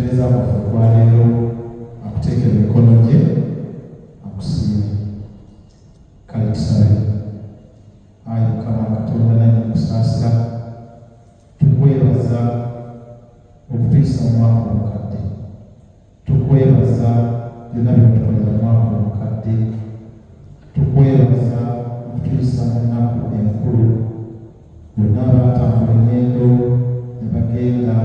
Okutendereza kwaffe okwaleero akuteeke mu mikono gye akusiime. Kale tusabe. Ayi Mukama Katonda nannyini kusaasira, tukwebaza okutuyisa mu mwaka omukadde. Tukwebaza byonna by'otukolera mu mwaka omukadde. Tukwebaza okutuyisa mu nnaku enkulu. Bonna abaatambula eŋŋendo ne bagenda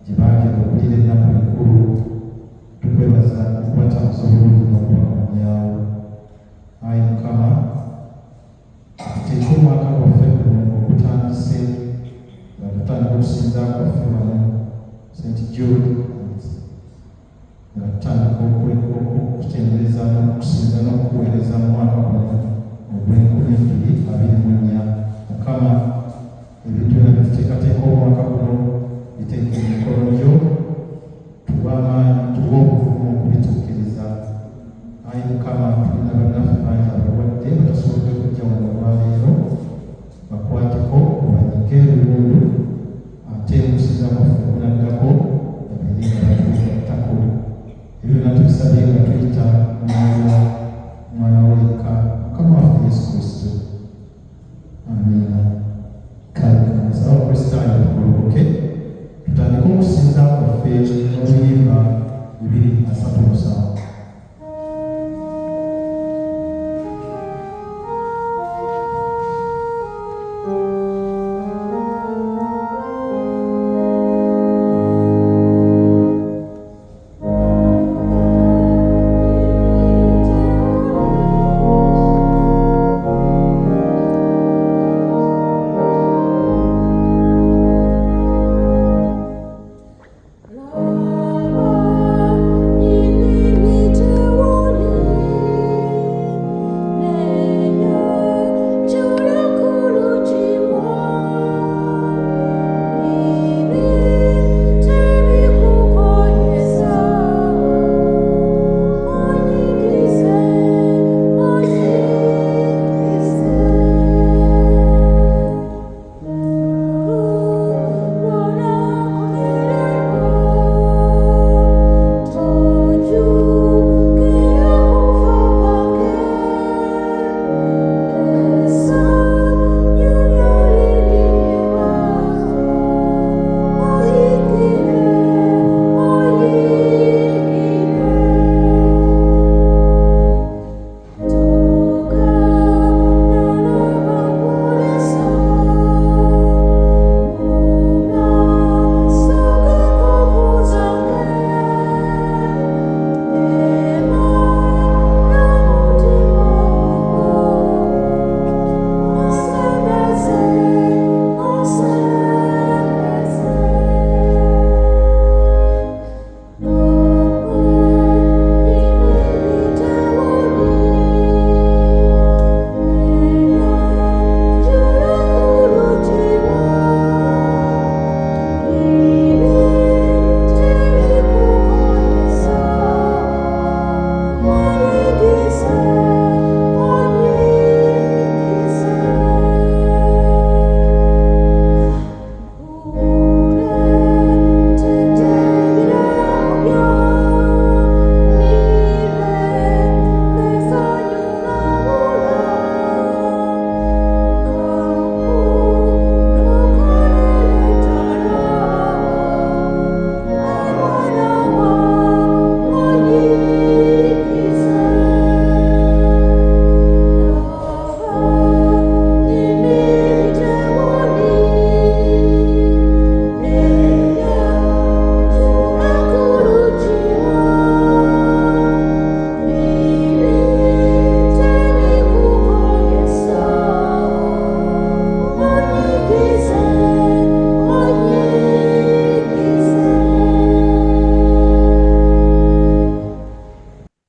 gye baagenda okuliira ennaku enkulu, tukwebaza okubatambuza obulungi n'okubakomyawo. Ayi Mukama, tuteeke omwaka gwaffe guno ogutandise nga tutandika okusinza kwaffe wano St. Jude, nga tutandika okutendereza n'okusinza n'okuweereza mu mwaka guno ogw'e 2024. Mukama, ebintu byonna byetuteekateeka omwaka guno biteeke mu mikono gyo, tuwe amaanyi, tuwe obuvumu okubituukiriza. Ayi Mukama, tulina bannaffe bangi abalwadde batasobodde kujja wano olwaleero, bakwateko obanyige ebiwundu, ate okusinza kwaffe okunaddako babeere nga batugattako. Ebyo byonna tubisabye nga tuyita mu Mwana wo yekka, Mukama waffe Yesu Kristo. Amiina. Kale nsaba Abakristaayo tugolokoke tutandike okusinza kwaffe n'oluyimba 237.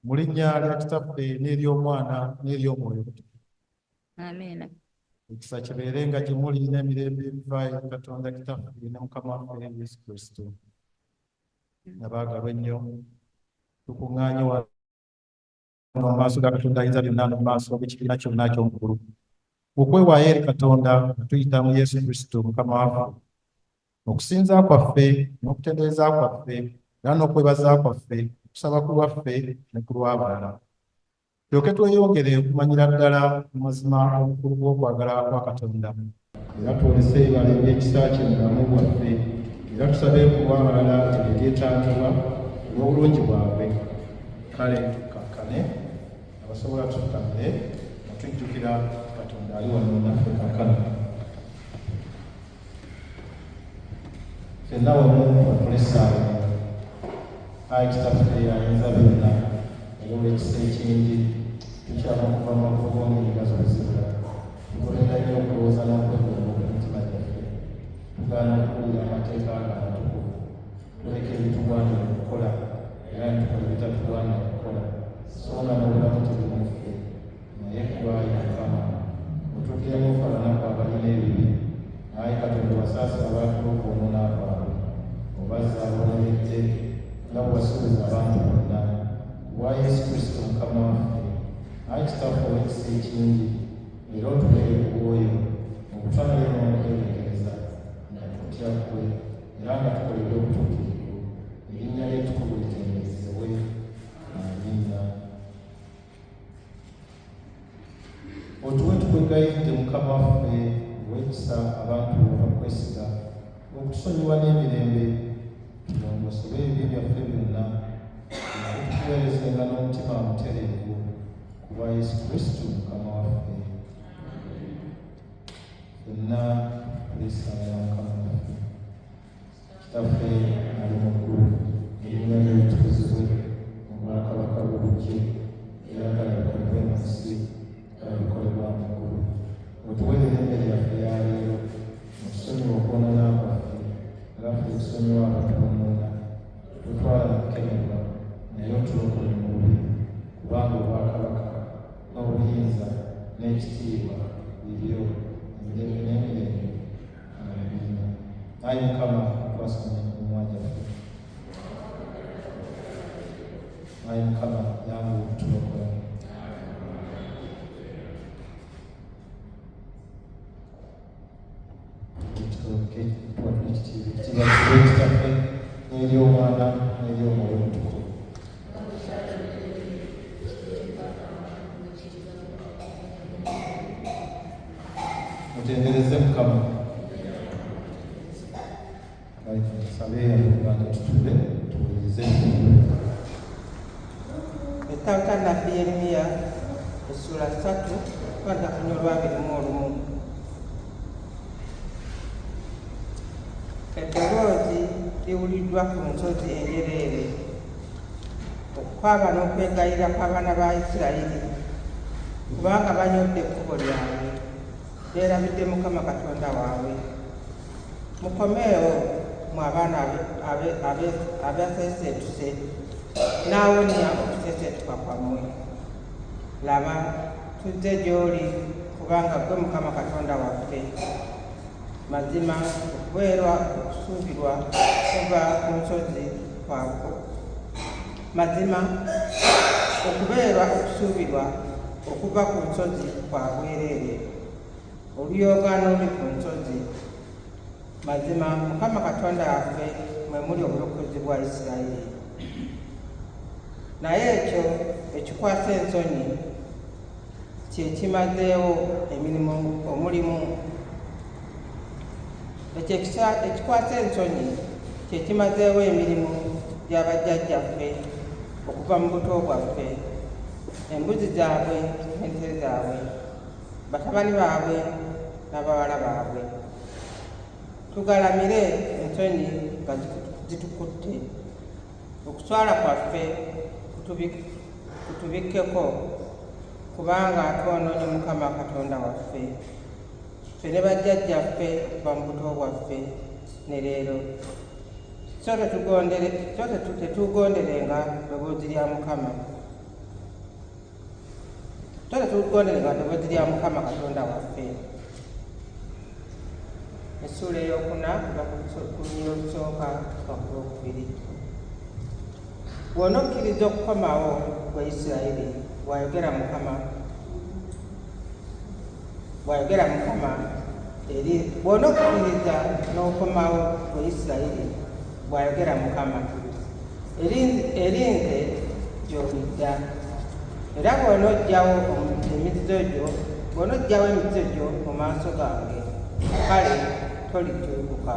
Mu linnya lya Kitaffe n'ery'Omwana n'ery'Omwoyo Omutukuvu. Amiina. Ekisa kibeerenga gye muli n'emirembe ebiva eri Katonda Kitaffe ne Mukama waffe Yesu Kristo. Abaagalwa ennyo, tukuŋŋaanye wano mu maaso ga Katonda ayinza byonna ne mu maaso g'ekibiina kyonna eky'omu ggulu, okwewaayo eri Katonda nga tuyita mu Yesu Kristo Mukama waffe. Okusinza kwaffe n'okutendereza kwaffe Era n'okwebaza kwaffe, okusaba ku lwaffe ne ku lw'abalala. Tulyoke tweyongere okumanyira ddala amazima obukulu bw'okwagala kwa Katonda. Era twolese ebibala eby'ekisa kye mu bulamu bwaffe, era tusabe ku lw'abalala ebyo ebyetaagibwa olw'obulungi bwabwe. Kale tukkakkane, abasobola tufukamire nga tujjukira Katonda ali wano naffe kaakano. Ffenna wamu twatule essaala. Ayi Kitaffe ayinza byonna era ow'ekisa ekingi, tukyama okuva mu makubo ng'endiga zo bwe zibula. Tugoberera nnyo okulowooza n'okwegomba okw'emitima gyaffe. Tugaana okuwulira amateeka go amatukuvu. Tuleka ebitugwanira okukola era ne tukola ebitatugwanira kukola, so nga n'obulamu tebuli mu ffe. Naye ggwe, ayi Mukama, otuggyemu ffe abanaku abalina ebibi. Ayi Katonda, obasaasire abantu b'okwonoona kwabwe, obazze aboneredde nga bwe wasuubiza abantu bonna. Ku bwa Yesu Kristo Mukama waffe. Ayi Kitaffe ow'ekisa ekingi, era otubeere ku bw'oyo okutwala n'okwerekereza nga tutya ggwe era nga tukola eby'obutuukirivu. Erinnya lyo ettukuvu litenderezebwe. Amiina. Otuwe tukwegayiridde Mukama waffe ow'ekisa abantu bo abakwesiga okusonyiwa n'emirembe tulongoosebwe ebibi byaffe byonna tukuweerezenga n'omutima omutereevu ku bwa Yesu Kristo Mukama waffe. Ffenna tulisaala ya Mukama waffe. Kitaffe ali mu ggulu, erinnya lyo litukuzibwe, obwakabaka bwo bujje, ebyagala bikolebwe mu nsi nga bwe bikolebwa mu ggulu. Otuweerere emmere yaffe ya leero, otusonyiwe okwonoona kwaffe, nga ffe tusonyiwa abatwonoona. Totutwala mu kukemebwa, naye otulokole mu bubi, kubanga obwakabaka n'obuyinza n'ekitiibwa bibyo emirembe n'emirembe. Amiina. Ayi Mukama, twasomye emimwa gyaffe. Ayi Mukama, yanguwa okutulokola. Ekitiibwa kibe Kitaffe n'eri Omwana n'eri Omwoyo Omutukuvu. Mutendereze Mukama. Tusabe abooluganda tutule tuwulirize. Ekitabo kya nnabbi Yeremiya essuula 3 okukwata ku 21. Eddoboozi liwuliddwa ku nsozi enjereere, okukaaba n'okwegayirira kw'abaana ba Isirayiri, kubanga banyodde ekkubo lyabwe, beerabidde Mukama Katonda waabwe. Mukomeewo mwe abaana abaseeseetuse, n'awonya okuseeseetuka kwammwe. Laba, tuzze gy'oli, kubanga ggwe Mukama Katonda waffe. Mazima okubeerwa okusuubirwa kuva ku nsozi kwakwo. Mazima okubeerwa okusuubirwa okuva ku nsozi kwa bwereere, oluyoogaano luli ku nsozi. Mazima Mukama Katonda waffe mwe muli obulokozi bwa Isirayiri. Naye ekyo ekikwasa ensonyi kye kimazeewo emirimu omulimu ekyo ekikwasa ensonyi kye kimazeewo emirimu gya bajjajjaffe okuva mu buto bwaffe, embuzi zaabwe n'ente zaabwe, batabani baabwe n'abawala baabwe. Tugalamire ensonyi nga zitukutte. Okuswala kwaffe kutubikkeko, kubanga twonoonye Mukama Katonda waffe, ffe ne bajjajjaffe okuva mu buto bwaffe ne leero. So tetugonderenga ddoboozi lya Mukama. So tetugonderenga ddoboozi lya Mukama Katonda waffe. Essuula ey'okuna kuva ku lunyiriri olusooka kutuuka ku lwokubiri. Bw'onokkiriza okukomawo, ggwe Isirayiri, bw'ayogera Mukama, bw'ayogera Mukama eri bw'onokkiriza n'okomawo, ggwe Isirayiri, bw'ayogera Mukama. Eri nze gy'olidda. Era bw'onoggyawo emizizo gyo, bw'onoggyawo emizizo gyo mu maaso gange, kale tolijjulukuka.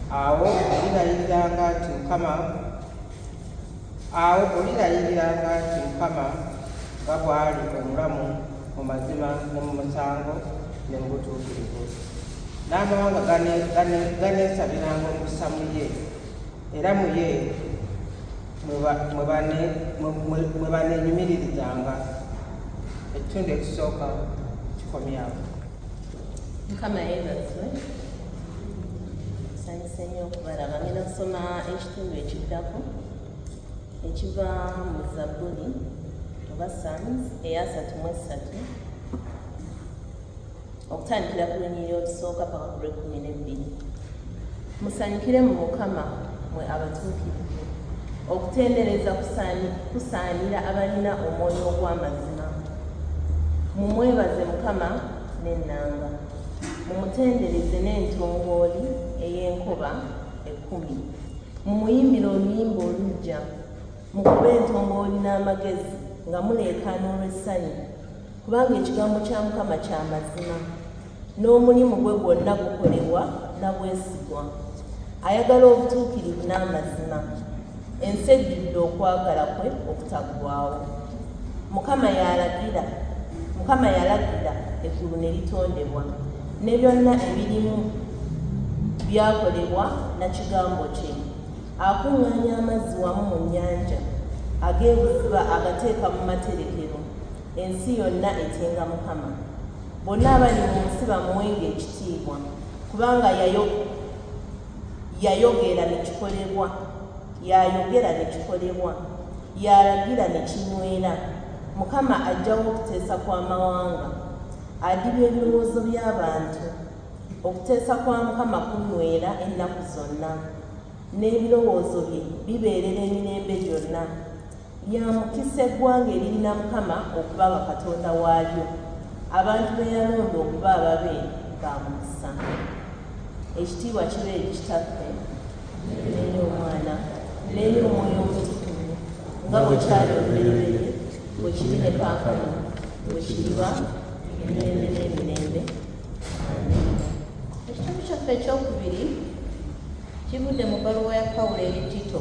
Awo olirayiriranga nti Mukama, awo olirayiriranga nti Mukama nga bw'ali omulamu mu mazima ne mu musango ne mu butuukirivu. N'amawanga ganeesabiranga omukisa mu ye, era mu ye mwe baneenyumiririzanga. Ekitundu ekisooka kikomyawo. Mukama yeebazibwe. Nsanyuse nnyo okubalaba. Ngenda kusoma ekitundu ekiddako ekiva mu Zabbuli oba Psalms eya 33, okutandikira ku lunyiriri olusooka paka ku lw'ekkumi n'ebbiri. Musanyukire mu Mukama, mwe abatuukirivu. Okutendereza kusaanira abalina omwoyo ogw'amazima. Mumwebaze Mukama n'ennanga, mumutendereze n'entongooli ey'enkoba 10. Mumuyimbire oluyimba oluggya, mukube entongooli n'amagezi nga muleekaana olw'essanyu, kubanga ekigambo kya Mukama kya mazima, n'omulimu gwe gwonna gukolebwa na bwesigwa. Ayagala obutuukirivu n'amazima, ensi ejjudde okwagala kwe okutaggwaawo. Mukama yalagira, Mukama yalagira eggulu ne litondebwa, ne byonna ebirimu byakolebwa na kigambo kye. Akuŋŋaanya amazzi wamu mu nnyanja, ag'ebuziba agateeka mu materekero. Ensi yonna etyenga Mukama. Bonna abali mu nsi bamuwenga ekitiibwa, kubanga yayogera ne kikolebwa, yayogera ne kikolebwa, yalagira ne kinywera. Mukama aggyawo okuteesa kw'amawanga, adibya ebirowoozo by'abantu. Okuteesa kwa Mukama kunywera ennaku zonna, n'ebirowoozo bye bibeerera emirembe gyonna. Lya mukisa eggwanga eririna Mukama okuba nga Katonda waalyo, abantu be yalonda okuba ababe ba mukisa. Ekitiibwa kibe eri Kitaffe, n'eri Omwana, n'eri Omwoyo Omutukuvu, nga bwe kyali olubereberye, bwe kiri ne kaakano, bwe kiriba emirembe n'emirembe. Amiina. Ekitundu kyaffe ekyokubiri kivudde mu bbaluwa ya Pawulo eri Tito,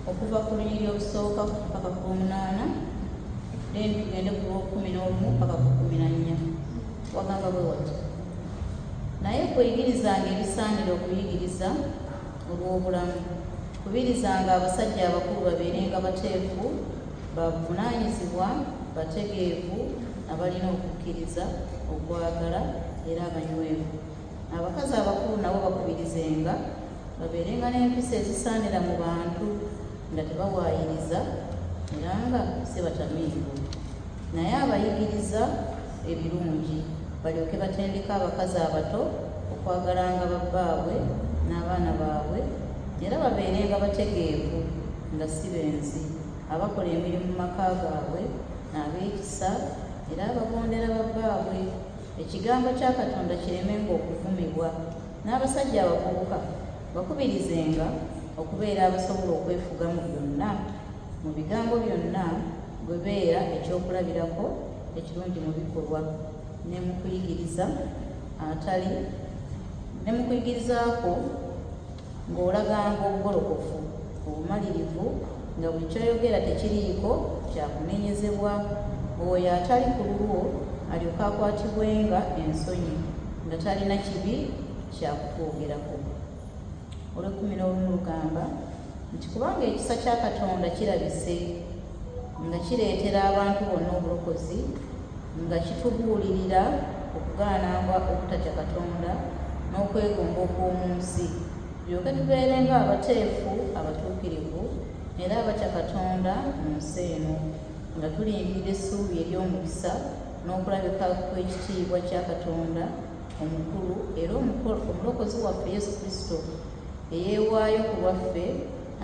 okuva ku lunyiriri olusooka paka ku lwomunaana, then tugende ku lw'okumi n'ogumu paka ku 14. Wagamba bwe wati: "Naye kuyigirizanga ebisaanira okuyigiriza olw'obulamu. Kubirizanga abasajja abakulu babeerenga bateefu, babuvunaanyizibwa, bategeevu, abalina okukkiriza, okwagala era abanywevu. Abakazi abakulu nabo bakubirizenga babeerenga n'empisa ezisaanira mu bantu, nga tebawaayiriza era nga si batamiivu, naye abayigiriza ebirungi, balyoke batendeke abakazi abato okwagalanga babbaabwe n'abaana baabwe, era babeerenga bategeevu, nga si benzi, abakola emirimu mu maka gaabwe, n'ab'ekisa era abagondera babbaabwe, ekigambo kya Katonda kiremenga okuvumibwa. N'abasajja abavubuka bakubirizenga okubeera abasobola okwefuga mu byonna. Mu bigambo byonna bwe beera ekyokulabirako ekirungi mu bikolwa ne mu kuyigiriza, atali ne mu kuyigiriza kwo ng'olaganga obugolokofu, obumalirivu, nga buli ky'oyogera tekiriiko kyakunenyezebwa, oyo atali ku lulwo alyoke akwatibwenga ensonyi, nga talina kibi kyakutwogerako." Olw'ekumi n'olumu lugamba nti, "Kubanga ekisa kya Katonda kirabise, nga kireetera abantu bonna obulokozi, nga kitubuulirira okugaananga obutatya Katonda n'okwegomba okw'omu nsi, tulyoke tubeerenga abateefu, abatuukirivu era abatya Katonda mu nsi eno, nga tulindirira essuubi ery'omukisa n'okulabika kw'ekitiibwa kya Katonda omukulu era omulokozi waffe Yesu Kristo, eyeewaayo ku lwaffe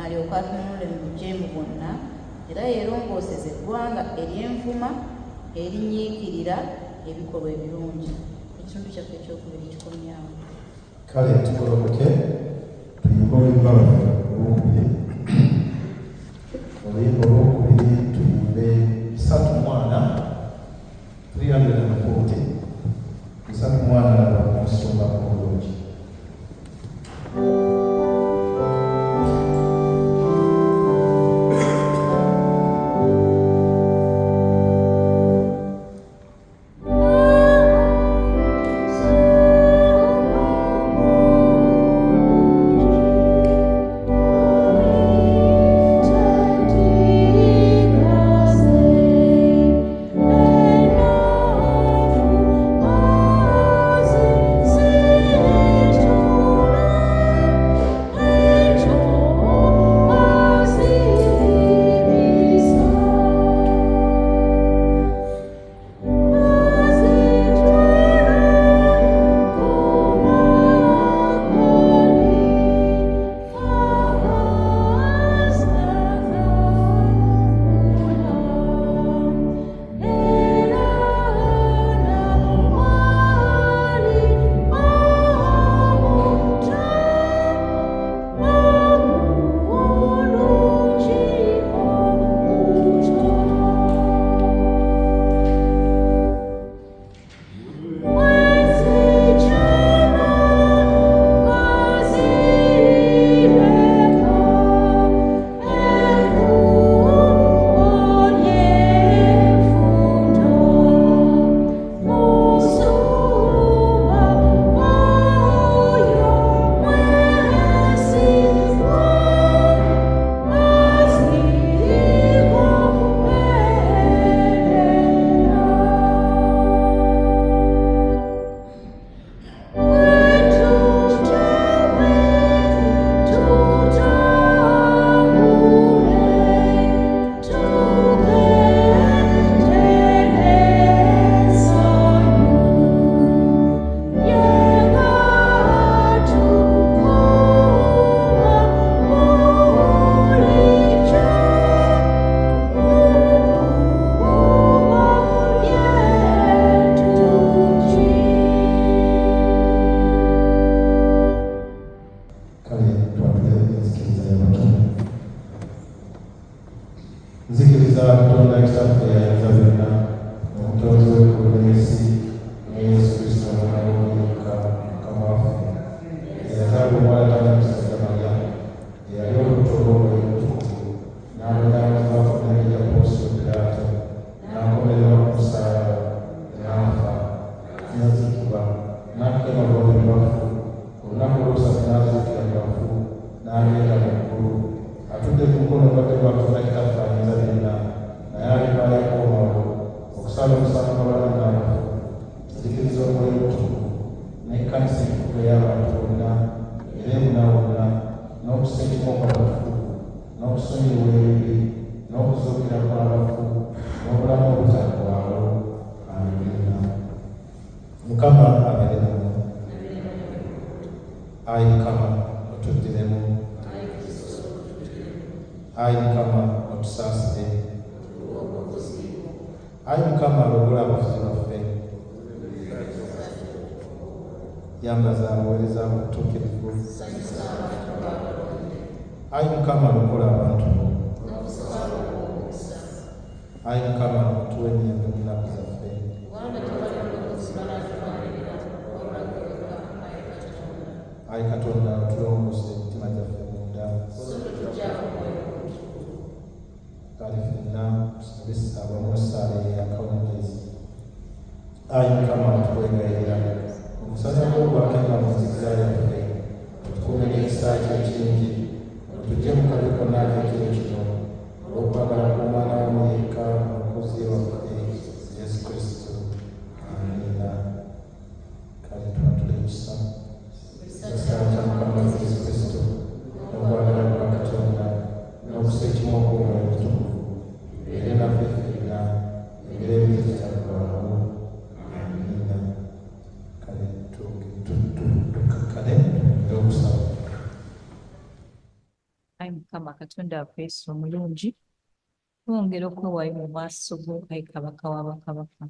alyoke atununule mu bujeemu bwonna, era yeerongooseze eggwanga ery'envuma erinyiikirira ebikolwa ebirungi." Ekitundu kyaffe ekyokubiri kikomyawo. Kale tugolokoke tuyimbe. Tuyimbe oluyimba lwaffe olwokubiri. Oluyimba olwokubiri tuyimbe 34, 340, 34, laba omusumba omulungi. Kale twatule enzikiriza y'abatume. Nzikiriza Katonda Kitaffe ayinza byonna, omutonzi w'eggulu n'ensi, ne Yesu Kristo Omwana we omu yekka, Mukama waffe, eyazaalibwa omwana atali musajja Mariyamu, eyali olubuto olw'Omwoyo Omutukuvu, n'abonaabonyezebwa ku mirembe gya Ponsiyo Piraato, n'akomererwa ku musaalaba, n'afa, n'aziikibwa, n'akka emagombe mu bafu, ku lunaku olwokusatu n'azuukira mu bafu, n'agenda mu ggulu, atudde ku mukono ogwa ddyo gwa Katonda Kitaffe ayinza byonna, naye alivaayo okukomawo okusala omusango gw'abalamu n'abafu. Nzikiriza Omwoyo Omutukuvu n'Ekkanisa entukuvu ey'abantu bonna era ebuna wonna, n'okussa ekimu okw'abatukuvu, n'okusonyiyibwa ebibi, n'okuzuukira kw'abafu, n'obulamu obutaggwaawo. Amiina. Mukama abeere nammwe. Ayi Mukama, otuddiremu. Ayi Mukama, otusaasire. Ayi Mukama, lokola abafuzi baffe. Yambaza abaweereza bo obutuukirivu. Ayi Mukama, lokola abantu bo. Ayi Mukama, otuwe emirembe mu nnaku zaffe. Ayi Katonda, otulongoose emitima gyaffe munda. Kale ffenna tusabe wamu essaala ey'akawungeezi. Ayi Mukama, tukwegayirira omusana gwo gwakenga mu nzikiza yaffe, otukuume n'ekisa kyo ekingi, otuggye mu kabi konna ak'ekiro kino, olw'okwagala kw'Omwana wo yekka, Omulokozi waffe Yesu Kristo. Amiina. Kale twatule ekisa. Ekisa kya Mukama waffe Yesu Kristo n'okwagala kwa Katonda n'okussa ekimu okw'Omwoyo Omutukuvu bibeere naffe ffenna emirembe egitaggwaawo. Amiina. Kale tukakkane twongere okusaba. Ayi Mukama Katonda waffe Yesu omulungi, twongera okwewaayo mu maaso go, ayi Kabaka wa bakabaka,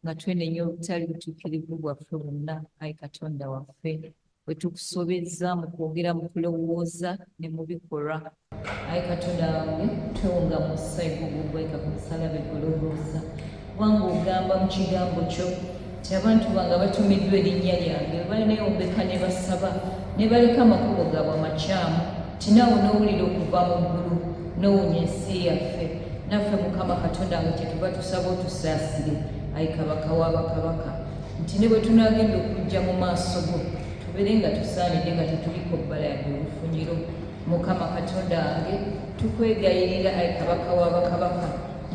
nga twenenya obutali butuukirivu bwaffe bwonna, ayi Katonda waffe. Bwe tukusobezza mu kwogera, mu kulowooza ne mu bikolwa. Ayi Katonda wange, twewunga mu musaayi gwo ogwayika ku musalaba e Gologoosa, kubanga ogamba mu kigambo kyo nti abantu bange abatumiddwa erinnya lyange bwe baneewombeka ne basaba ne baleka amakubo gaabwe amakyamu, nti naawe onoowulira okuva mu ggulu n'owonya ensi yaffe. Naffe Mukama Katonda wange kyetuva tusaba otusaasire, ayi Kabaka wa bakabaka, nti ne bwe tunaagenda okujja mu maaso go tubeere nga tusaanidde nga tetuliko bbala yadde olufunyiro. Mukama Katonda wange, tukwegayirira ayi Kabaka wa bakabaka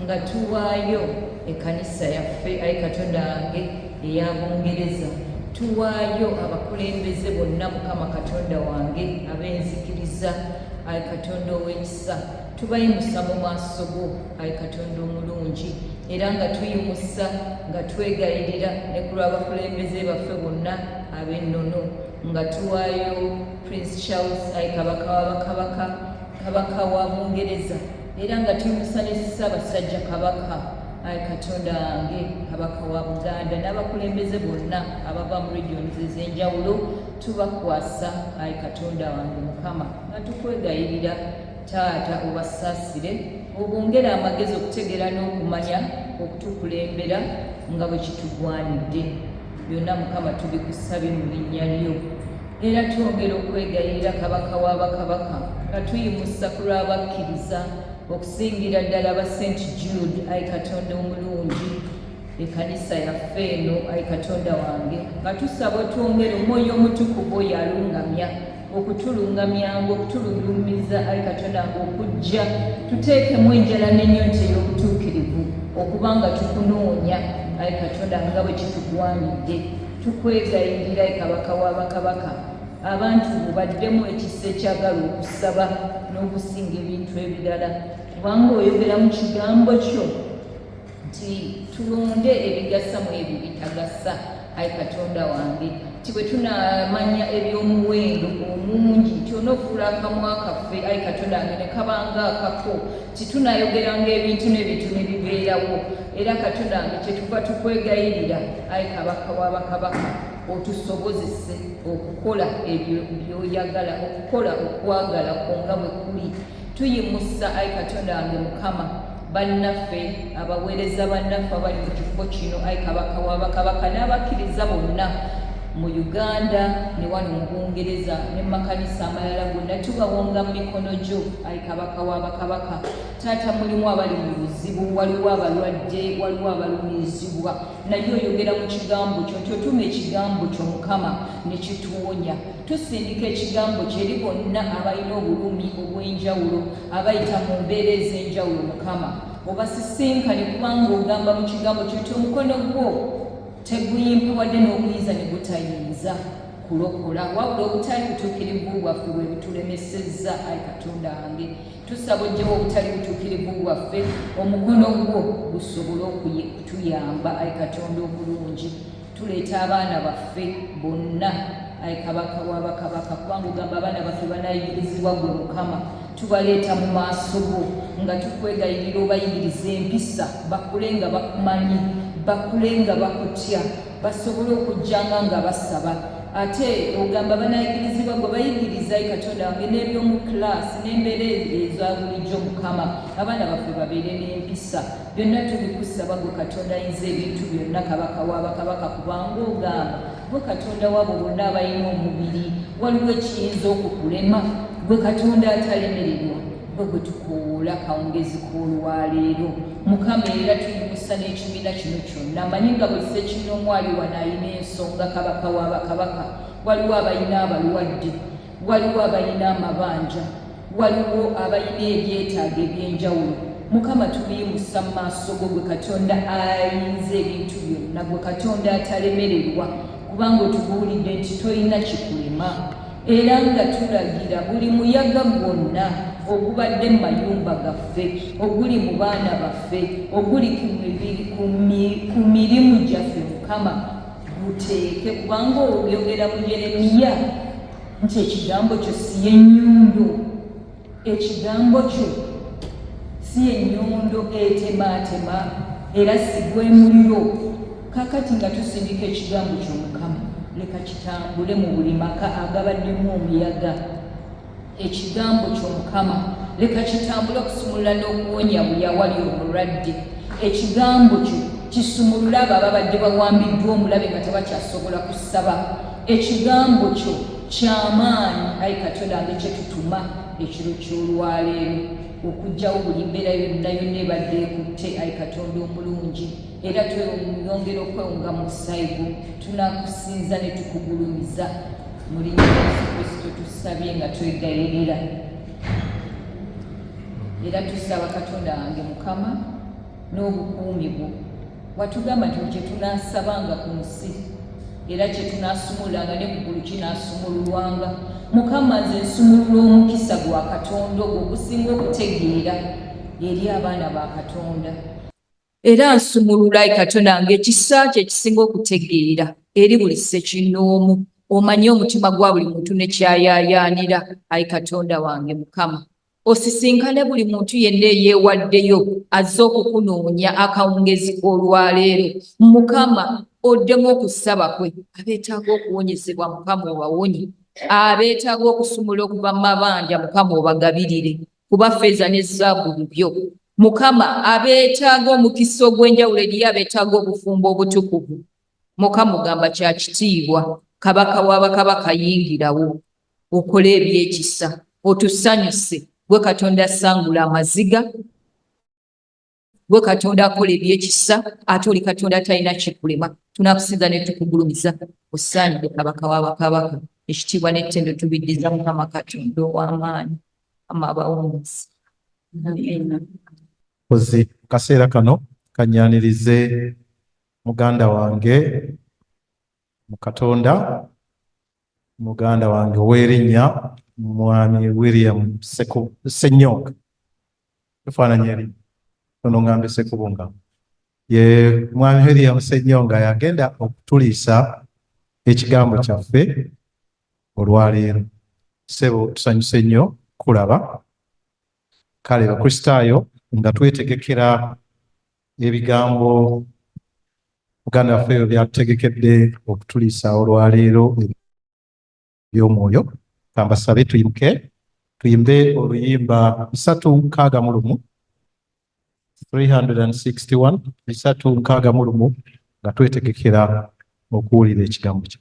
nga tuwaayo ekkanisa yaffe ayi Katonda wange eya Bungereza, tuwaayo abakulembeze bonna Mukama Katonda wange ab'enzikiriza ayi Katonda ow'ekisa, tubayimusa mu maaso go ayi Katonda omulungi, era nga tuyimusa nga twegayirira ne ku lw'abakulembeze baffe bonna ab'ennono nga tuwaayo Prince Charles ayi Kabaka wa bakabaka, Kabaka wa Bungereza, era nga tuyimusa ne Ssaabasajja Kabaka ayi Katonda wange Kabaka wa Buganda n'abakulembeze bonna abava mu regions ez'enjawulo, tubakwasa ayi Katonda wange Mukama nga tukwegayirira Taata obasaasire, obongere amagezi okutegeera n'okumanya okutukulembera nga bwe kitugwanidde. Byonna Mukama tubikusabye mu linnya lyo. Era twongera okwegayirira Kabaka wa bakabaka nga tuyimusa ku lw'abakkiriza okusingira ddala aba St Jude ayi Katonda omulungi ekanisa yaffe eno ayi Katonda wange nga tusaba otwongere omwoyo omutukuvu oyo alungamya okutulungamyanga okutululumiza ayi Katonda nga okujja tuteekemu enjala n'ennyonta ey'obutuukirivu okuba nga tukunoonya ayi Katonda nga bwe kitugwanidde. Tukwegayirira ayi Kabaka wa bakabaka abantu bo baddemu ekisa ekyagala okusaba n'okusinga ebintu ebirala, kubanga oyogera mu kigambo kyo nti tulonde ebigasa mu ebyo bitagasa. Ayi Katonda wange, nti bwe tunaamanya eby'omuwendo omungi nti onoofuula akamwa kaffe ayi Katonda wange ne kabanga akako, nti tunaayogeranga ebintu n'ebintu ne bibeerawo. Era Katonda wange kyetuva tukwegayirira ayi Kabaka wa bakabaka otusobozese okukola ebyo by'oyagala, okukola okwagala kwo nga bwe kuli. Tuyimusa ayi Katonda wange Mukama bannaffe abaweereza bannaffe abali mu kifo kino ayi Kabaka wa bakabaka n'abakkiriza bonna mu Uganda ne wano mu Bungereza ne mu makanisa amalala gonna, tubawonga mu mikono gyo ayi Kabaka wa bakabaka. Taata, mulimu abali mu buzibu, waliwo abalwadde, waliwo abalumirizibwa, naye oyogera mu kigambo kyo nti otuma ekigambo kyo Mukama ne kituwonya. Tusindika ekigambo kyo eri bonna abalina obulumi obw'enjawulo, abayita mu mbeera ez'enjawulo Mukama obasisinkane, kubanga ogamba mu kigambo kyo nti omukono gwo teguyimpawadde n'okuyinza ne gutayinza kulokola, wabula obutali butuukirivu bwaffe bwe butulemesezza. Ayi Katonda wange, tusaba ojjewo obutali butuukirivu bwaffe, omukono gwo gusobole okutuyamba. Ayi Katonda omulungi, tuleeta abaana baffe bonna ayi Kabaka wa bakabaka, kubanga ogamba abaana baffe banayigirizibwa gwe Mukama. Tubaleeta mu maaso go nga tukwegayirira obayigirize empisa, bakule nga bakumanyi, bakule nga bakutya, basobole okujjanga nga basaba. Ate ogamba banayigirizibwa gwe, bayigiriza ayi Katonda wange n'eby'omu kilaasi n'embeera eza bulijjo Mukama, abaana baffe babeere n'empisa. Byonna tubikusaba gwe Katonda ayinza ebintu byonna, Kabaka wa bakabaka, kubanga ogamba gwe Katonda waabo bonna abalina omubiri, waliwo ekiyinza okukulema? Gwe Katonda atalemererwa, gwe gwe tukowoola akawungeezi k'olwaleero Mukama. Era tuyimusa n'ekibiina kino kyonna, manyi nga buli ssekinnoomu ali wano alina ensonga. Kabaka wa bakabaka, waliwo abalina abalwadde, waliwo abalina amabanja, waliwo abalina ebyetaago eby'enjawulo. Mukama, tubiyimusa mu maaso go gwe Katonda ayinza ebintu byonna, gwe Katonda atalemererwa, kubanga otubuulidde nti tolina kikulema. Era nga tulagira buli muyaga gwonna ogubadde mu mayumba gaffe, oguli mu baana baffe, oguli ku mirimu gyaffe, Mukama guteeke, kubanga oyogera mu Yeremiya nti ekigambo kyo si y'ennyundo, ekigambo kyo si y'ennyondo etemaatema, era si gwe muliro. Kakati nga tusindika ekigambo kyo Mukama. Leka kitambule mu buli maka agabaddemu omuyaga. Ekigambo kyo Mukama leka kitambule okusumulula n'okuwonya buli awali omulwadde. Ekigambo kyo kisumulule abo ababadde bawambiddwa omulabe nga tebakyasobola kusaba. Ekigambo kyo kyamaanyi, ayi Katonda wange, kye tutuma ekiro ky'olwaleero okuggyawo buli mbeera yonna yonna ebadde ekutte, ayi Katonda omulungi. Era tweyongera okwewunga mu musaayi gwo, tunakusinza ne tukugulumiza mu linnya lya Yesu Kristo tusabye nga twegayirira. Era tusaba Katonda wange Mukama n'obukuumi bwo. Watugamba nti kye tunaasabanga ku nsi era kye tunaasumululanga ne ku ggulu kinaasumululwanga. Mukama, nze nsumulula omukisa gwa Katonda ogwo ogusinga okutegeera eri abaana ba Katonda. Era nsumulula, ayi Katonda wange, ekisa kyo ekisinga okutegeera eri buli ssekinnoomu. Omanyi omutima gwa buli muntu ne ky'ayaayaanira, ayi Katonda wange Mukama. Osisinkane buli muntu yenna eyeewaddeyo azze okukunoonya akawungeezi k'olwaleero. Mukama, oddemu okusaba kwe. Abeetaaga okuwonyezebwa, Mukama, obawonye. Abeetaaga okusumula okuva mu mabanja, Mukama, obagabirire, kuba ffeeza ne zaabu bibyo. Mukama, abeetaaga omukisa ogw'enjawulo eriyo abeetaaga obufumbo obutukuvu. Mukama, ogamba kya kitiibwa. Kabaka wa bakabaka, yingirawo okole eby'ekisa, otusanyuse. Gwe Katonda asangula amaziga, gwe Katonda akola eby'ekisa, ate oli Katonda atalina kikulema. Tunakusinza ne tukugulumiza. Osaanidde Kabaka wa bakabaka. Ekitiibwa n'ettendo tubiddiza Mukama Katonda ow'amaanyi. Mukama abawummuze. Amiina. Mpozi mu kaseera kano kanyanirize muganda wange mu Katonda, muganda wange ow'erinnya Mwami William Ssenyonga. Tufaananye erinnya ono ngambe Ssekubunga. Ye Mwami William Ssenyonga yagenda okutuliisa ekigambo kyaffe olwaleero. Ssebo, tusanyuse nnyo kulaba. Kale Bakristaayo, nga twetegekera ebigambo muganda waffe ebyo byatutegekedde okutuliisa olwaleero eby'omwoyo, kambasabe tuyimuke tuyimbe oluyimba 361, 361, 361, nga twetegekera okuwulira ekigambo kye.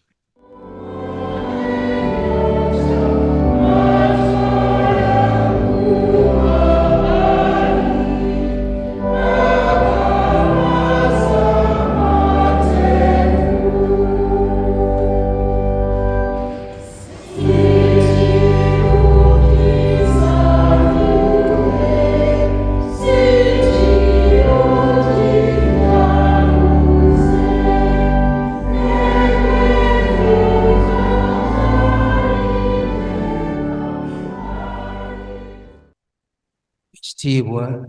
Ekitiibwa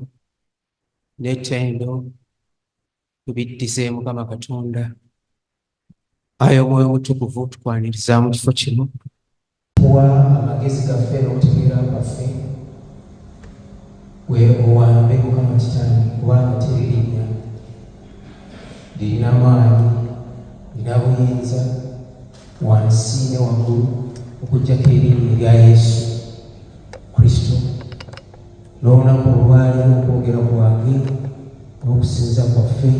n'ettendo tubiddize Mukama Katonda. Ayi Omwoyo Omutukuvu, tukwaniriza mu kifo kino. Tuwa amagezi gaffe n'okutegeera kwaffe, gwe owambe Mukama Kitange, kubanga teri linnya lirina maanyi, lirina buyinza wansi ne waggulu okuggyako erinnya erya Yesu Kristo. N'olunaku olwaleero okwogera kwange n'okusinza kwaffe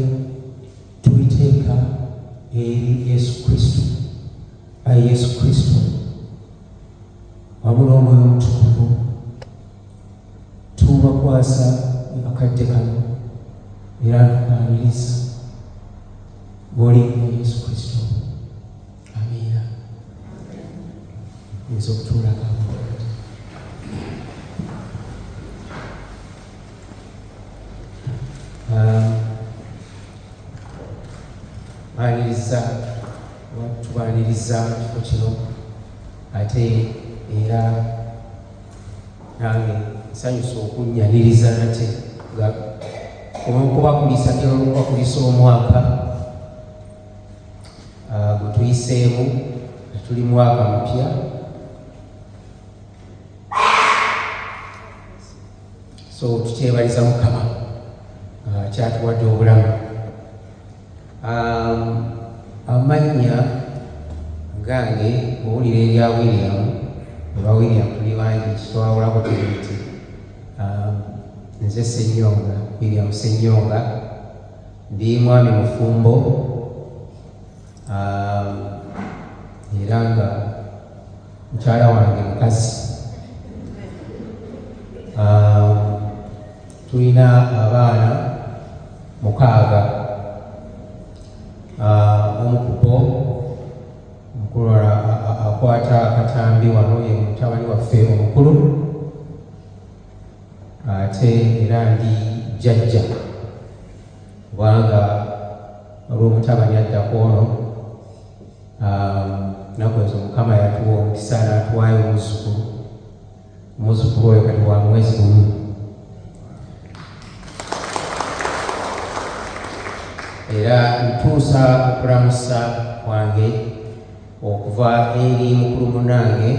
tubiteeka eri Yesu Kristo. Ayi Yesu Kristo, wamu n'Omwoyo Omutukuvu, tubakwasa akadde kano era tukwaniriza ng'olinnya Yesu Kristo. Amiina. Oyinza okutuulako. Baniriza, tubaniriza mu kifo kino, ate era nange nsanyusa okunnyaniriza nate nga olw'okubakulisa ddala, olw'okubakulisa omwaka gwe tuyiseemu, tuli mwaka mupya. So tukyebaliza Mukama kyatuwadde obulamu. Amannya Agange owulira erya William, oba William tuli bangi, kitwawulako tuli nti nze Ssenyonga, William Ssenyonga, ndi mwami mufumbo, era nga mukyala wange mukazi. Tulina abaana 6. Omu ku bo mukulu akwata akatambi wano ye mutabani waffe omukulu, ate era ndi jjajja kubanga olw'omutabani addako ono. Nnaku ezo Mukama yatuwa omukisa n'atuwaayo omuzzukulu. Omuzzukulu oyo kati wa mwezi 1. Era ntuusa okulamusa kwange okuva eri mukulu munnange,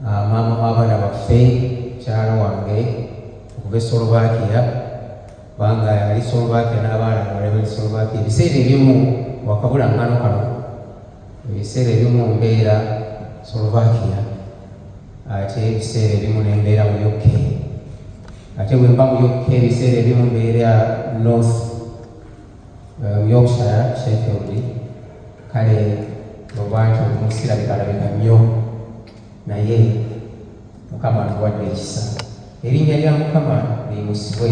maama w'abaana baffe, mukyala wange, okuva e Slovakia, kubanga yali Slovakia n'abaana abalala bali Slovakia. Ebiseera ebimu wakabula ngano kano, ebiseera ebimu mbeera Slovakia, ate ebiseera ebimu nembeera mu UK, ate bwe mba mu UK ebiseera ebimu mbeera North Yorkshire, Sheffield. Kale oba nti omusirabikalabika nnyo, naye Mukama atuwadde ekisa, erinnya lya Mukama liyimusibwe.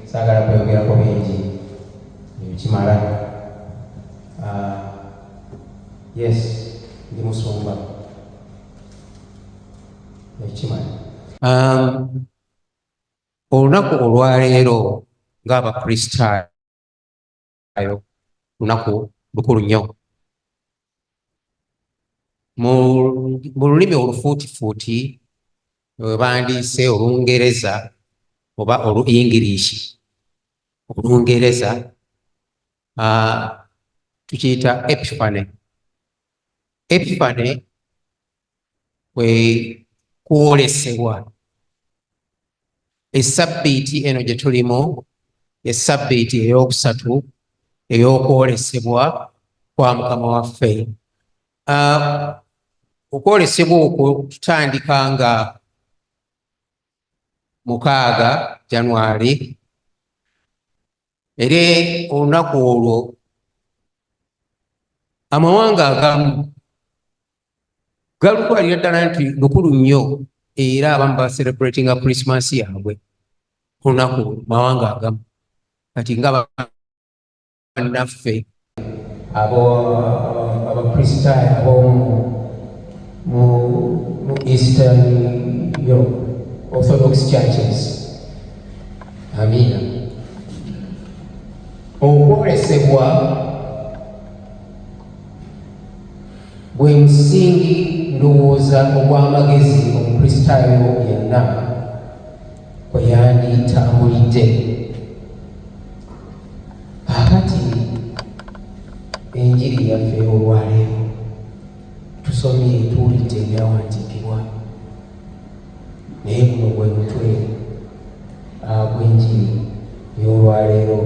Saagala kweyogerako bingi, ebikimala. Yes, ndi musumba, ekimala. Olunaku olwaleero ng'Abakristaayo lunaku lukulu nnyo. Mu lulimi olufuutifuuti we bandiise Olungereza oba Olu-English, Olungereza tukiyita Epiphany. Epiphany kwe kwolesebwa. Essabbiiti eno gye tulimu essabbiiti ey'okusatu ey'okwolesebwa kwa Mukama waffe. Okwolesebwa okwo tutandika nga 6 Januari, era olunaku olwo amawanga agamu galutwalira ddala nti lukulu nnyo, era abamu bacelebratinga Christmas yaabwe olunaku, mawanga agamu. Kati nga bannaffe abo Abakristaayo ab'omu mu Eastern Europe Orthodox churches. Amiina. Okwolesebwa bwe musingi, ndowooza, ogw'amagezi Omukristaayo yenna kwe yanditambulidde. Kakati enjiri yaffe olwaleero tusomye, tuwulidde ebyawandiikibwa, naye guno gwe mutwe gw'enjiri y'olwaleero.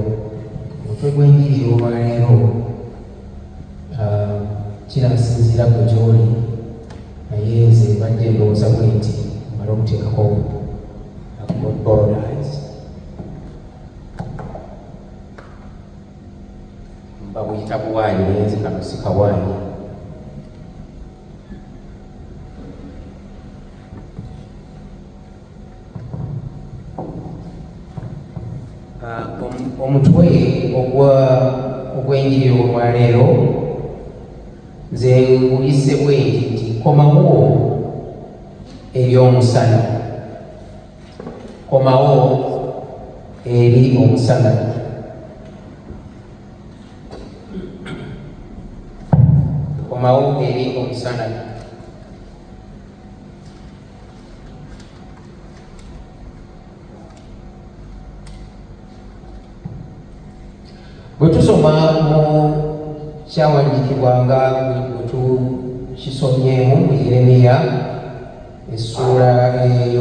Omutwe gw'enjiri y'olwaleero kinasinziira gwe gy'oli, naye nze mbadde ndowooza bwe nti male okuteekako borrowed eyes, mba buyita buwaanyi, naye nze kano si kawaanyi. Omutwe ogw'enjiri olwaleero nze nguyise bwe nti nti komawo eri omusana, komawo eri omusana. Komawo eri omusana. Bwe tusoma mu kyawandiikibwa nga bwe tukisomyemu mu Yeremiya essuula 3,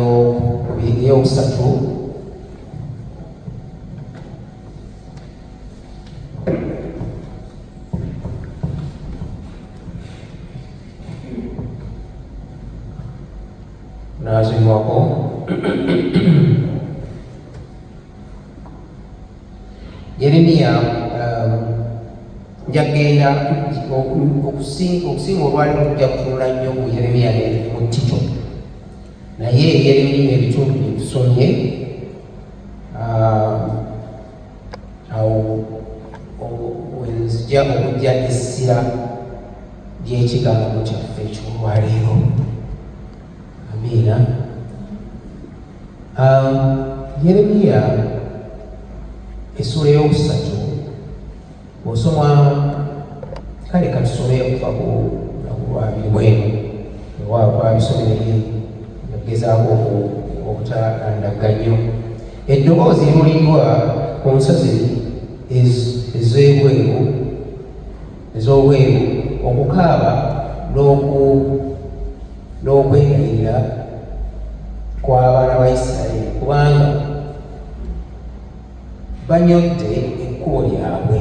Yeremiya nja kugenda okusinga olwaliro tujja kutunula nnyo ku Yeremiya ne mu Tito, naye Yeremiya ebitundu bye tusomye awo wenzija okujja essira ly'ekigambo kyaffe eky'olwaleero. Amiina. Yeremiya essuula ey'okusatu osoma, kale katusome okuva ku lunaku lwabiri bwenu ewa twabisomere okugezaako obutalandagga nnyo. Eddoboozi liwuliddwa ku nsozi ez'ebweru ez'obweru, okukaaba n'okwegayirira kw'abaana ba Isirayiri, kubanga banyodde ekkubo lyabwe,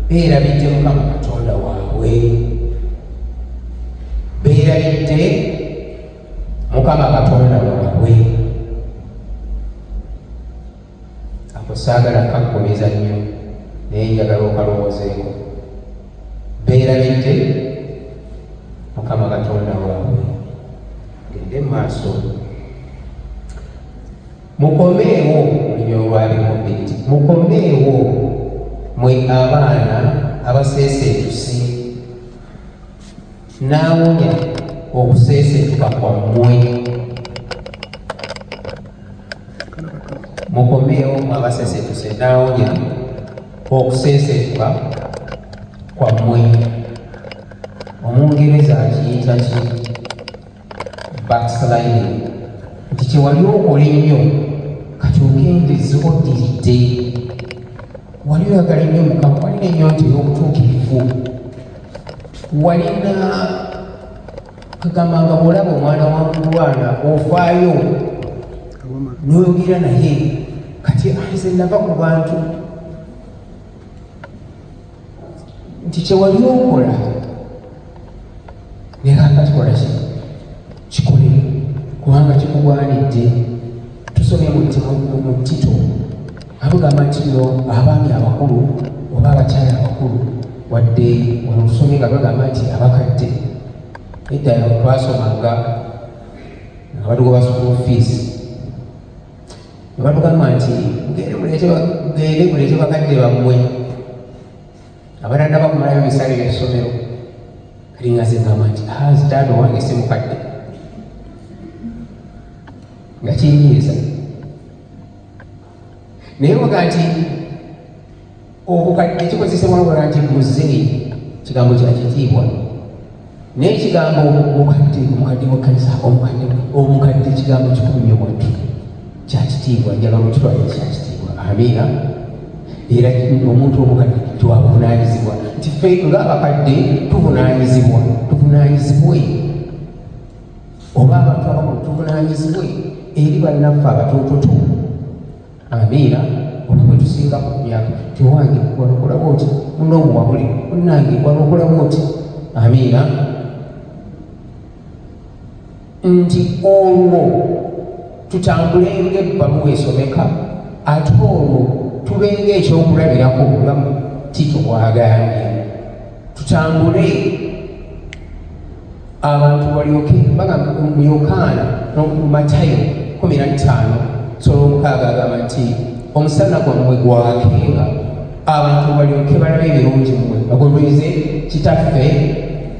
beerabidde Mukama Katonda waabwe, beerabidde Mukama Katonda waabwe. Ako saagala kaggumiza nnyo, naye njagala okalowoozeeko. Beerabidde Mukama Katonda waabwe. Gende mu maaso. Mukomeewo olulimi olwalimu bbiri. Mukomeewo mwe abaana abaseeseetuse, n'awonya okuseeseetuka kwammwe. Mukomeewo mwe abaseeseetuse, n'awonya okuseeseetuka kwammwe. Omungereza akiyita ki? Backsliding, nti kyewali okola ennyo kati okendezza oddiridde. Wali oyagala ennyo Mukama, walina ennyonta ey'obutuukirivu, walina kagamba nga bw'olaba omwana wa mulwana ofaayo n'oyogera naye, kati nze nava ku bantu nti kyewali okola naye kakati kola ki kikole kubanga kikugwanidde. Tusomye mu Tito abugamba nti no abaami abakulu oba abakyala abakulu, wadde wano tusomye nga bagamba nti abakadde. Edda twasomanga nga batugoba school fees, ne batugamba nti mugende muleete bakadde bammwe abatannaba kumalayo bisale by'essomero. Kati nga nze ngamba nti nze taata owange si mukadde, nga kinyiiza. Naye waga nti obukadde kikozesebwa ngola nti muzeeyi kigambo kya kitiibwa, naye ekigambo mukadde, omukadde w'ekkanisa, omukadde, omukadde kigambo kikulu nnyo bwattu, kya kitiibwa. Njagala okitwala kya kitiibwa. Amiina. Era omuntu omukadde twabuvunaanyizibwa nti ffe ng'abakadde tuvunaanyizibwa, tuvunaanyizibwe oba abantu abakulu tuvunaanyizibwe eri bannaffe abatoototo. Amiina. Oba bwe tusinga ku myaka, tewange wano okola bwoti, munno omuwabule, munnange wano okola bwoti. Amiina. Nti olwo tutambulenga ebbaluwa esomeka, ate olwo tubenga ekyokulabirako nga Tito bw'agambye, tutambule abantu balyoke bagamba mu Yokaana mu Matayo 15:6 agamba nti omusana gwammwe gwakenga abantu balyoke balabe ebirungi mmwe bagulumize Kitaffe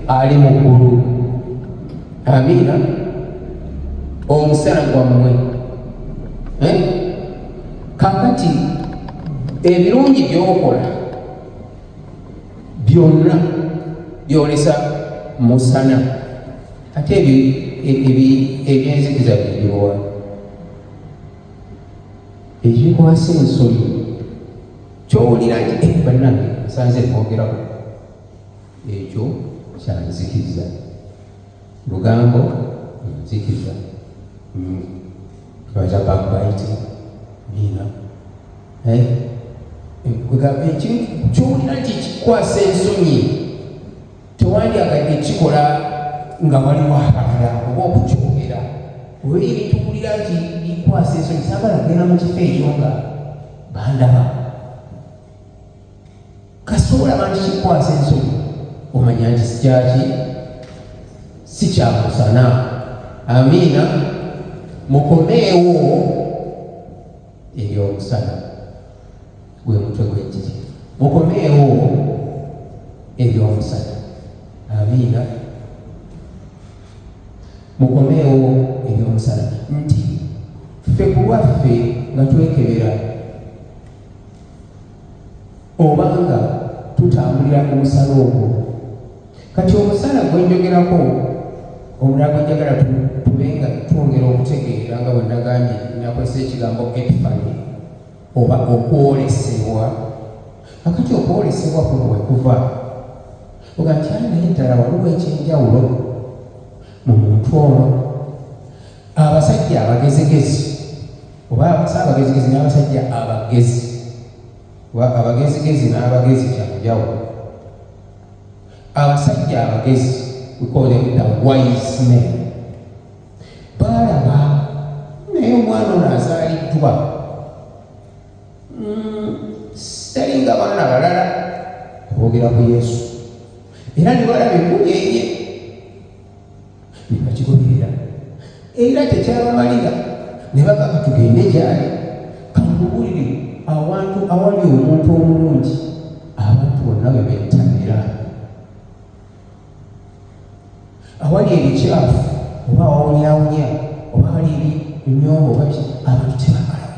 ali mu ggulu. Amiina. Omusana gwammwe, eh? Kakati ebirungi byokola byonna byolesa musana, ate ebyenzikiza biriwa? Ekikwasa ensonyi kyowulira nti eh, bannange nsanze kwogerako, ekyo kyanzikiza, lugambo nzikiza, baza backbite nina eh? Ekintu kyowulira nti kikwasa ensonyi tewandyagadde kikola nga waliwo abalala oba okukyogera. Oba ebintu wulira nti bikwasa ensonyi, saagala kugenda mu kifo ekyo nga bandaba. Kasita olaba nti kikwasa ensonyi, omanya nti sikyaki, si kya musana. Amiina. Mukomeewo eri omusana, gwe mutwe gw'enjiri. Mukomeewo eri omusana. Amiina. Mukomeewo eri omusana, nti ffe ku lwaffe nga twekebera obanga tutambulira ku musana ogwo. Kati omusana gwe njogerako, omulala gwe njagala tube nga twongera okutegeera, nga bwe nagambye, nakozesa ekigambo epiphany oba okwolesebwa. Kakati okwolesebwa kuno we kuva oga nti ayi naye ddala waliwo ekyenjawulo mu muntu ono. Abasajja abagezigezi, oba si abagezigezi, n'abasajja abagezi, oba abagezigezi n'abagezi kya njawulo. Abasajja abagezi, we call them the wise men, baalaba naye omwana ono azaaliddwa talinga baana balala, boogera ku Yesu, era ne balaba emmunyenye ne bakigoberera, era tekyabamalira ne bagamba tugende gyali. Kankubuulire, awantu awali omuntu omulungi abantu bonna we bettanira, awali ebikyafu oba awawunyawunya oba awali ebinyombo oba ki, abantu tebagala.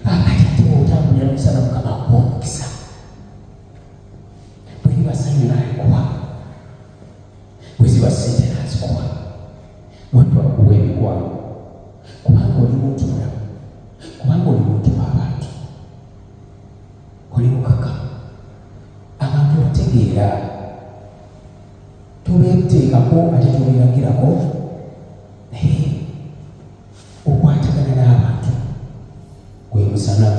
Kakati ate bw'otambulira musana, Mukama akuwa omukisa. Bwe liba ssanyu n'alikuwa, bwe ziba ssente n'azikuwa, muntu akuwa emikwano, kubanga oli muntu mulamu, kubanga oli muntu w'abantu, oli mukakamu, abantu obategeera, tobeeteekako ate tobeeragirako, naye okwatagana n'abantu gwe musana.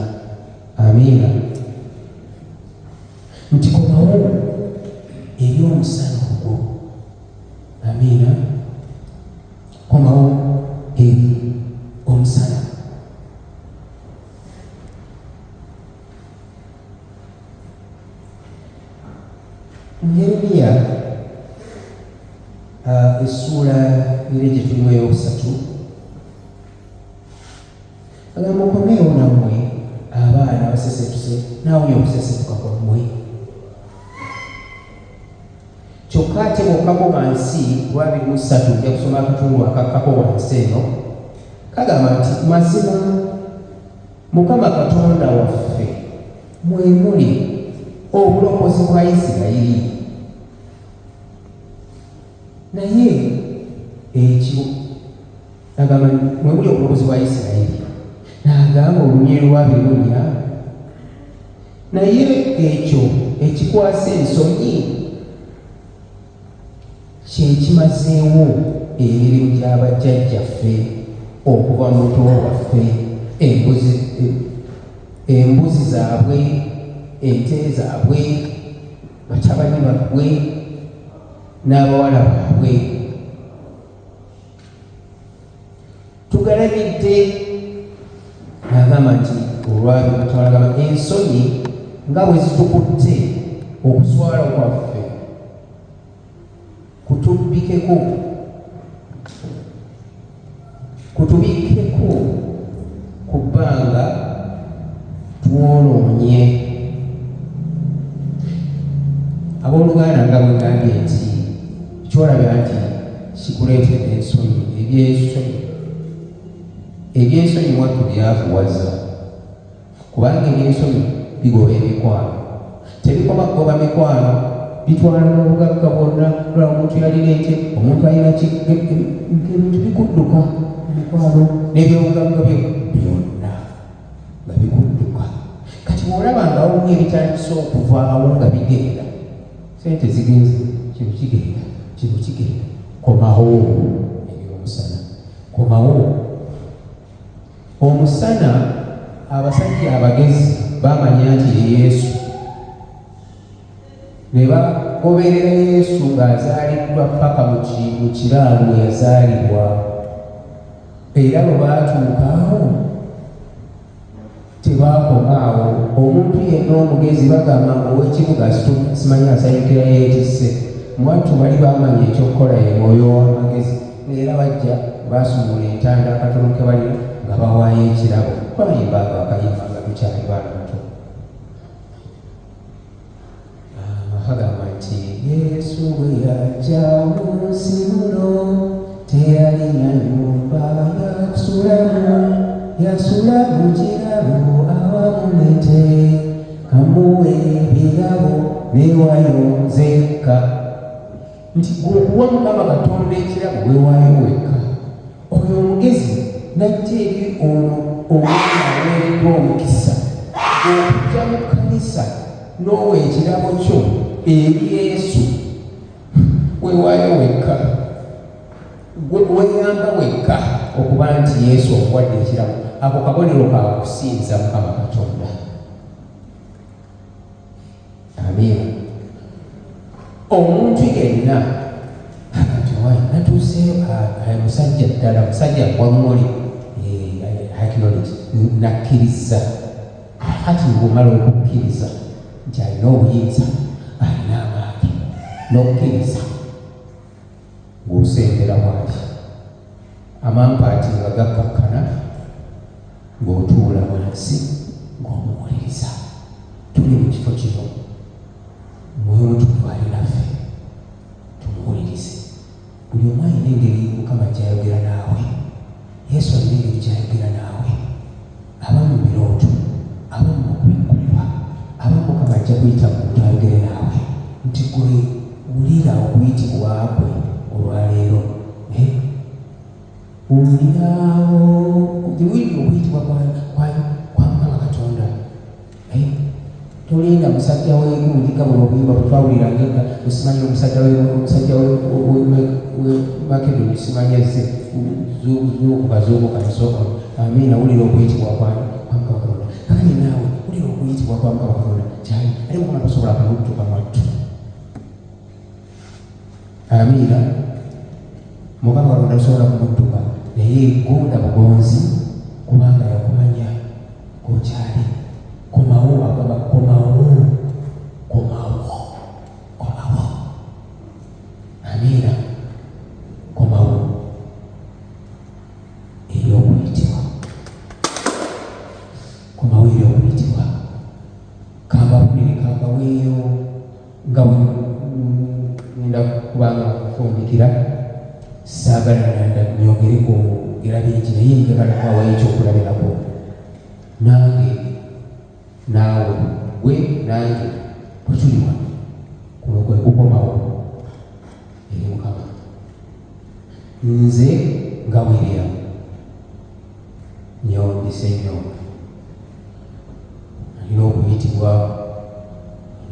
Amiina. Nti komawo eri omusana ogwo. Amiina. Komawo eri omusana. Yeremiya essuula era gye tulimu ey'okusatu agamba, mukomeewo nammwe abaana abasesetuse, naawunya okusesetuka kwammwe. Kyokka ate bw'okkako wansi lwa 23, nja kusoma akatundu akakkako wansi eno, kagamba nti mazima Mukama Katonda waffe mwe muli obulokozi bwa Isirayiri. Naye ekyo agamba mwe muli obulokozi bwa Isirayiri, n'agamba olunyiriri lwa 24, naye ekyo ekikwasa ensonyi kye kimazeewo emirimu gya bajjajjaffe okuva mu buto bwaffe, embuzi zaabwe, ente zaabwe, batabani baabwe n'abawala baabwe. Tugalamidde. N'agamba nti olwabitwalagamba ensonyi nga bwe zitukutte, okuswala kwaffe kutubbikeko, kutubikkeko ku bbanga twonoonye. Abooluganda, nga bwe ngambye nti kyolabira nti kikuleetedde ensonyi, ebyensonyi, ebyensonyi mwattu byavuwaza, kubanga ebyensonyi bigoba emikwano. Tebikoma kugoba mikwano, bitwala n'obugagga bwonna. Lwa omuntu yalina ente, omuntu alina ki, ebintu bikudduka, emikwano n'ebyobugagga byo byonna nga bikudduka. Kati bw'olaba nga waliwo ebitandise okuvaawo nga bigenda, sente zigenze, kino kigenda, kino kigenda, komawo eri omusana, komawo omusana. Abasajja abagezi bamanya nti ye Yesu ne ba Baagoberera Yesu ng'azaaliddwa paka mu kiraalo we yazaalibwa. Era bwe baatuuka awo tebaakoma awo. Omuntu yenna omugezi bagamba nga ow'ekibuga simanyi asanyukira yeetisse. Mwattu bali baamanya eky'okukola ye mwoyo ow'amagezi era bajja baasumulula entanda akatono ke balina nga bawaayo ekirabo. Twayimbanga akayimba nga tukyali baana bato. Agamba nti Yesu bwe yajja mu nsi muno teyalina nyumba yakusulamu, yasula mu kirabo awamu n'ente, kamuwe ebirabo newayo nzekka. Nti gwe okuwa Mukama Katonda ekirabo weewaayo wekka. Oyo omugezi n'ajja eri ono omwana aweereddwa omukisa okujja mu kkanisa n'owa ekirabo kyo eri Yesu. Weewaayo wekka, weeyamba wekka okuba nti Yesu okuwadde ekirabo. Ako kabonero ka kusinza Mukama Katonda. Amiina. Omuntu yenna nti owaye natuuseeyo musajja ddala musajja gwammuli eh, acknowledge nakkiriza. Kati ng'omala okukkiriza nti alina obuyinza, alina amaanyi, n'okkiriza ng'osembera bwati amampaati nga gakkakkana ng'otuula wansi ng'omuwuliriza. Tuli mu kifo kino, Mwoyo Mutukuvu ali naffe, tumuwulirize. Buli omu alina engeri Mukama gy'ayogera naawe. Yesu alina engeri gy'ayogera naawe. Abamu mu birooto, abamu mu kubikkulirwa, abamu Mukama ajja kuyita mu muntu ayogere naawe nti gwe wulira okuyitibwa kwe olwaleero. Eh? Wulira wulira okuyitibwa kwa Mukama Katonda. Eh? Tolinda musajja wegundi nga buno obuyimba bwetwawuliranga edda, osimanyi omusajja omusajja we Makedoni simanyi azze zuukuka zuukuka and so on. Amiina, wulira okuyitibwa kwa Mukama Katonda. Kakati naawe wulira okuyitibwa kwa Mukama Katonda kyali ate Mukama tosobola kumudduka mwattu. Amiina, Mukama Katonda tosobola kumudduka, naye gonda bugonzi kubanga yakumanya ng'okyali. Komawo, agamba komawo, komawo, komawo. Amiina, komawo eri okuyitibwa, komawo eri okuyitibwa. Kambabulire, kambaweeyo nga bwe ngenda kubanga nfundikira, saagala nanda nyongere kwogera bingi, naye njagala kubawayo ekyokulabirako. Nange naawe, gwe nange bwe tuli wano, kuno kwe kukomawo eri Mukama. Nze nga William Nyombise nnyo alina okuyitibwa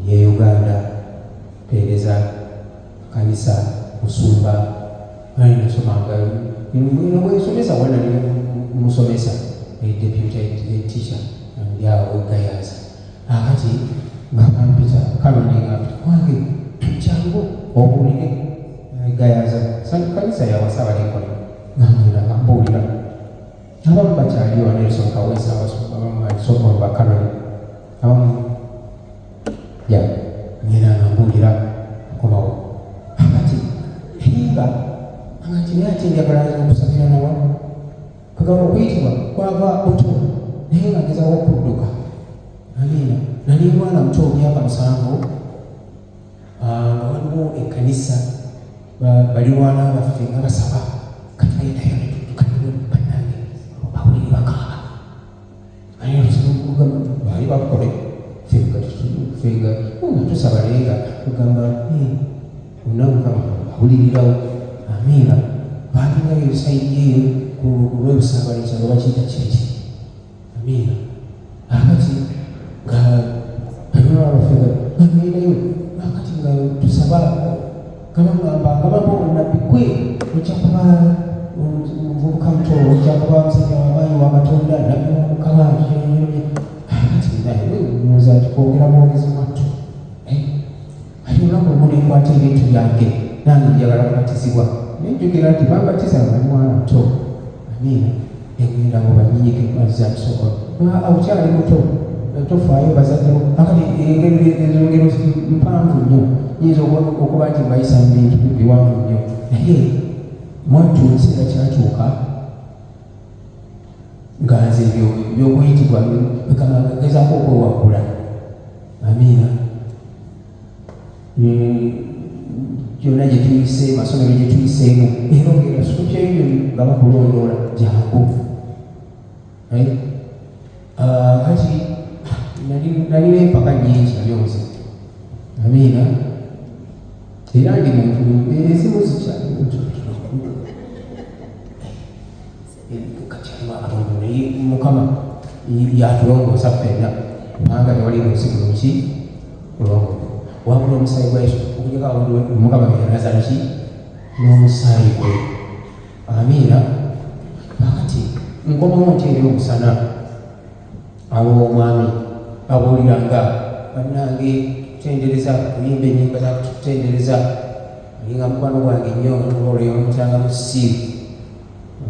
ye Uganda mpeereza kanisa musumba nali nasomanga bwensomesa kuba nali musomesa deputy teacher ndi awo Gayaza akati nga bampita Caroline nga mpita wange kyangu obuulire Gayaza kanisa yawasa abalekole nga ngenda nga mbuulira abamu bakyaliyo ba Nelson Kaweesa abasumba abamu alisoma ba Caroline abamu ya ngenda nga mbuulira nkomawo akati nga nti naye ate njagala okusabira nawa kagamba okuyitibwa kwava buto naye nga ngezawo okudduka. Amiina. Nali mwana muto myaka 7, nga waliwo ekkanisa balirwana baffe nga basaba katugendayo netudduka bannange bawulire bakaaba baali bakole fenga nga tusaba naye nga tugamba onna Mukama awulirirawo. Amiina. Baalingayo esayidi eyo ku lw'ebusaabala ekyalo bakiyita kibiti. Amiina. Akati nga balirwana baffe nga bagendayo akati nga tusaba nga bagamba nga bampa obunabbi gwe ojja kuba muvubuka muto ojja kuba musajja w'amaanyi wa Katonda nabbi wa Mukama. Akati naye ndowooza nti kwogera bwogezi mwattu ate olunaku lumu ne Nenkwata ebintu byange, nange njagala kubatizibwa. Nenjukira nti bambatiza nga ndi mwana muto. Amiina. Nengenda ngo banyinyike mazzi amusobola. Okyali muto, tofaayo bazadde bo. Akati engeri ezo ngero mpanvu nnyo, nyinza okuba nti mbayisa mu bintu biwanvu nnyo, naye mwattu ekiseera kyatuuka nga nze ebyo ebyokuyitibwa bikama gezaako okwewakula. Amiina. Gyonna gye tuyise, masomero gye tuyiseemu, era ogenda Scripture Union nga bakulondoola jangu. Kati nalina empaka nyingi nnyo nze. Amiina. Era ndi muntu ezimu zikyali kati Katonda naye Mukama yatulongoosa ffenna, kubanga tewali munsi kuno ki kulongooka wabula omusaayi gwa Yesu, okujjako Mukama beyanaza naki n'omusaayi gwe. Amiina. Kakati nkomawo nti eri omusana awo omwami abuulira nga bannange tutendereza, tuyimba ennyimba za kututendereza, nga mukwano gwange nnyo olwomutanga mu Steve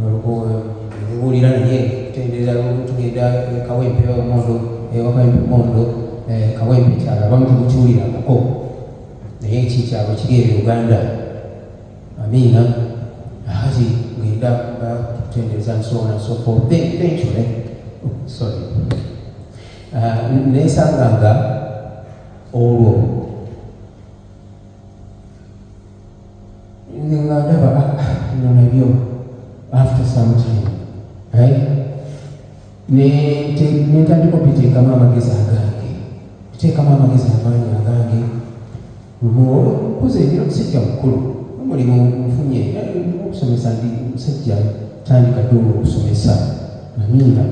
lubuulira naye kutendereza, tugenda Kawempe Mondo, Kawempe Mondo, Kawempe kyalo abamu temukiwulirangako, naye kikyalo kiri e Uganda. Amiina. Kati ngenda kutendereza and so on and so forth. Then eventually, oh, sorry, nesanga nga olwo nga ndaba bino nabyo after some time, right? Nentandika okubiteekamu amagezi agange, teekamu amagezi amangi agange. Nkuze, ndi omusajja mukulu, omulimu nfunye okusomesa, ndi musajja tandika dde okusomesa. Amiina.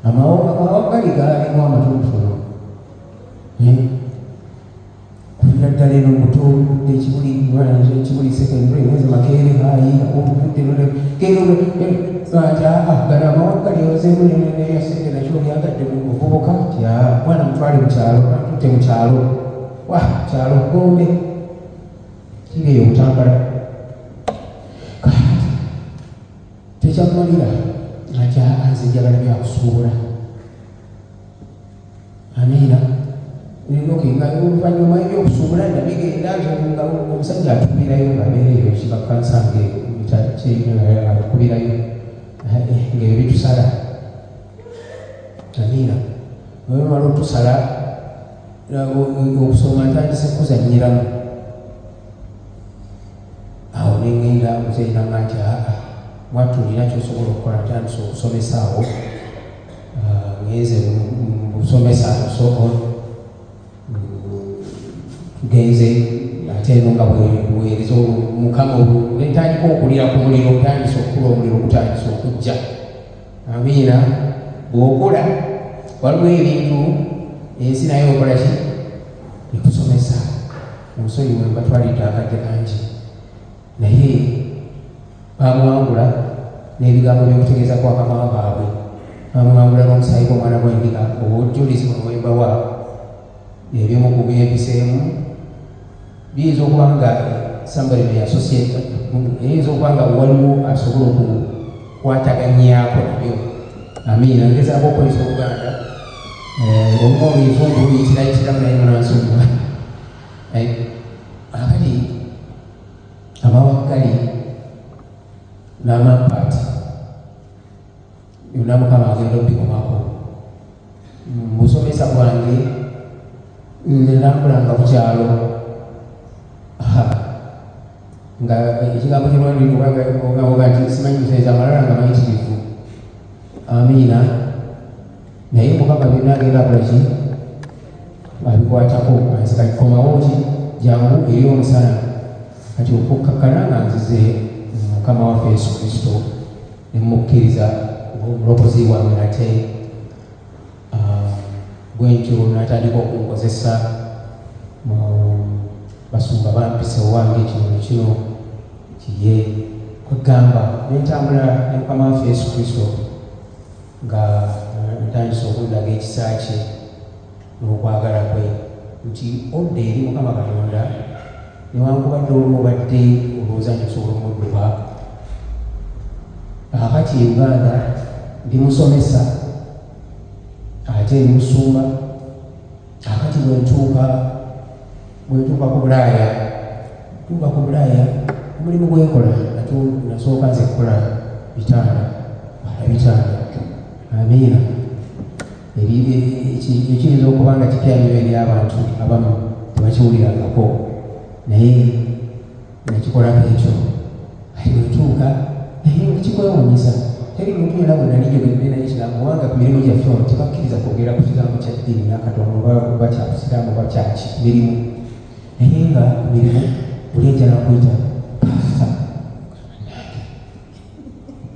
Amawagali gaalimu amatonotono kuviira ddala eno muto budde ekibuli ekibuli secondary nze Makerere High obudde nti gano amawagali ozeemu nebyasente nakyo olyagadde muvubuka nti mwana mutwale mukyalo, tutte mukyalo wa kyalo Gombe kiri eyo Butambala. Kati tekyammalira nti nze njagala byakusuubula. Amiina. Okay, nga oluvannyuma ebyokusuubula nabigenda nga omusajja atukubirayo ng'abeera eyo kibakkansange atukubirayo ng'ebyo bitusala. Amiina. Olumala otusala okusoma ntandise kuzannyiramu awo nengenda muzeeyinanga nti aa mwattu olina kyosobola okukola, ntandise okusomesa awo ngenze mu busomesa so on tugenze ate eno nga bwebuweereza Mukama nentandika okulira ku muliro, ntandise okukula, omuliro gutandise okujja. Amiina. Bw'okula waliwo ebintu ensi naye okola ki ekusomesa. Omusonyiwe mbatwalidde akadde kangi, naye bamuwangula n'ebigambo by'okutegeeza kwa kamwa kaabwe, bamuwangula n'omusaayi gw'omwana gw'endiga. Obujulizi buno bwembawa ebimu ku byempiseemu biyinza okuba nga somebody may associate, eyinza okuba nga waliwo asobola okukwataganyako nabyo. Amiina. Ngezaako okukozesa Oluganda olumu oluyizungu luyitirayitiramu, naye munansonyiwa. Akati amawaggali n'amampaati byonna Mukama agenda obikomako. Mu busomesa bwange nambulanga ku kyalo nga ekigambo kyemwandiga nti simanyi museeza amalala nga mayitirivu. Amiina. Naye Mukama byonna agenda akola ki abikwatako nze kati komawo ki jangu eri omusana. Kati okukkakkana nga nzize Mukama waffe Yesu Kristo nemukkiriza ng'omulokozi wange nate bwentyo natandika okunkozesa mu basumba bampisa owange kino nekino kiye kwegamba nentambula ne Mukama waffe Yesu Kristo nga ntandise okundaga ekisa kye n'okwagala kwe. Nti odda eri Mukama Katonda newankubadde olumu obadde olowooza nti osobola omudduka. Kaakati e Uganda ndi musomesa ate ndi musumba. Kaakati bwe ntuuka ku Bulaaya, tuuka ku Bulaaya, omulimu gwenkola nasooka nze kukola bitanda, bala bitanda. Amiina. Ekiyinza okuba nga kipya nnyo eri abantu abamu, tebakiwulirangako, naye nakikolako ekyo. Kati bwetuuka naye nga kikwewuunyisa, teri muntu yenna bwe nali njogedde naye kigambo, kubanga ku mirimu gyaffe wano tebakkiriza kwogera ku kigambo kya ddiini n'akatono, oba kya busiraamu oba kyaki mirimu. Naye nga ku mirimu buli ejja nakuyita pasita,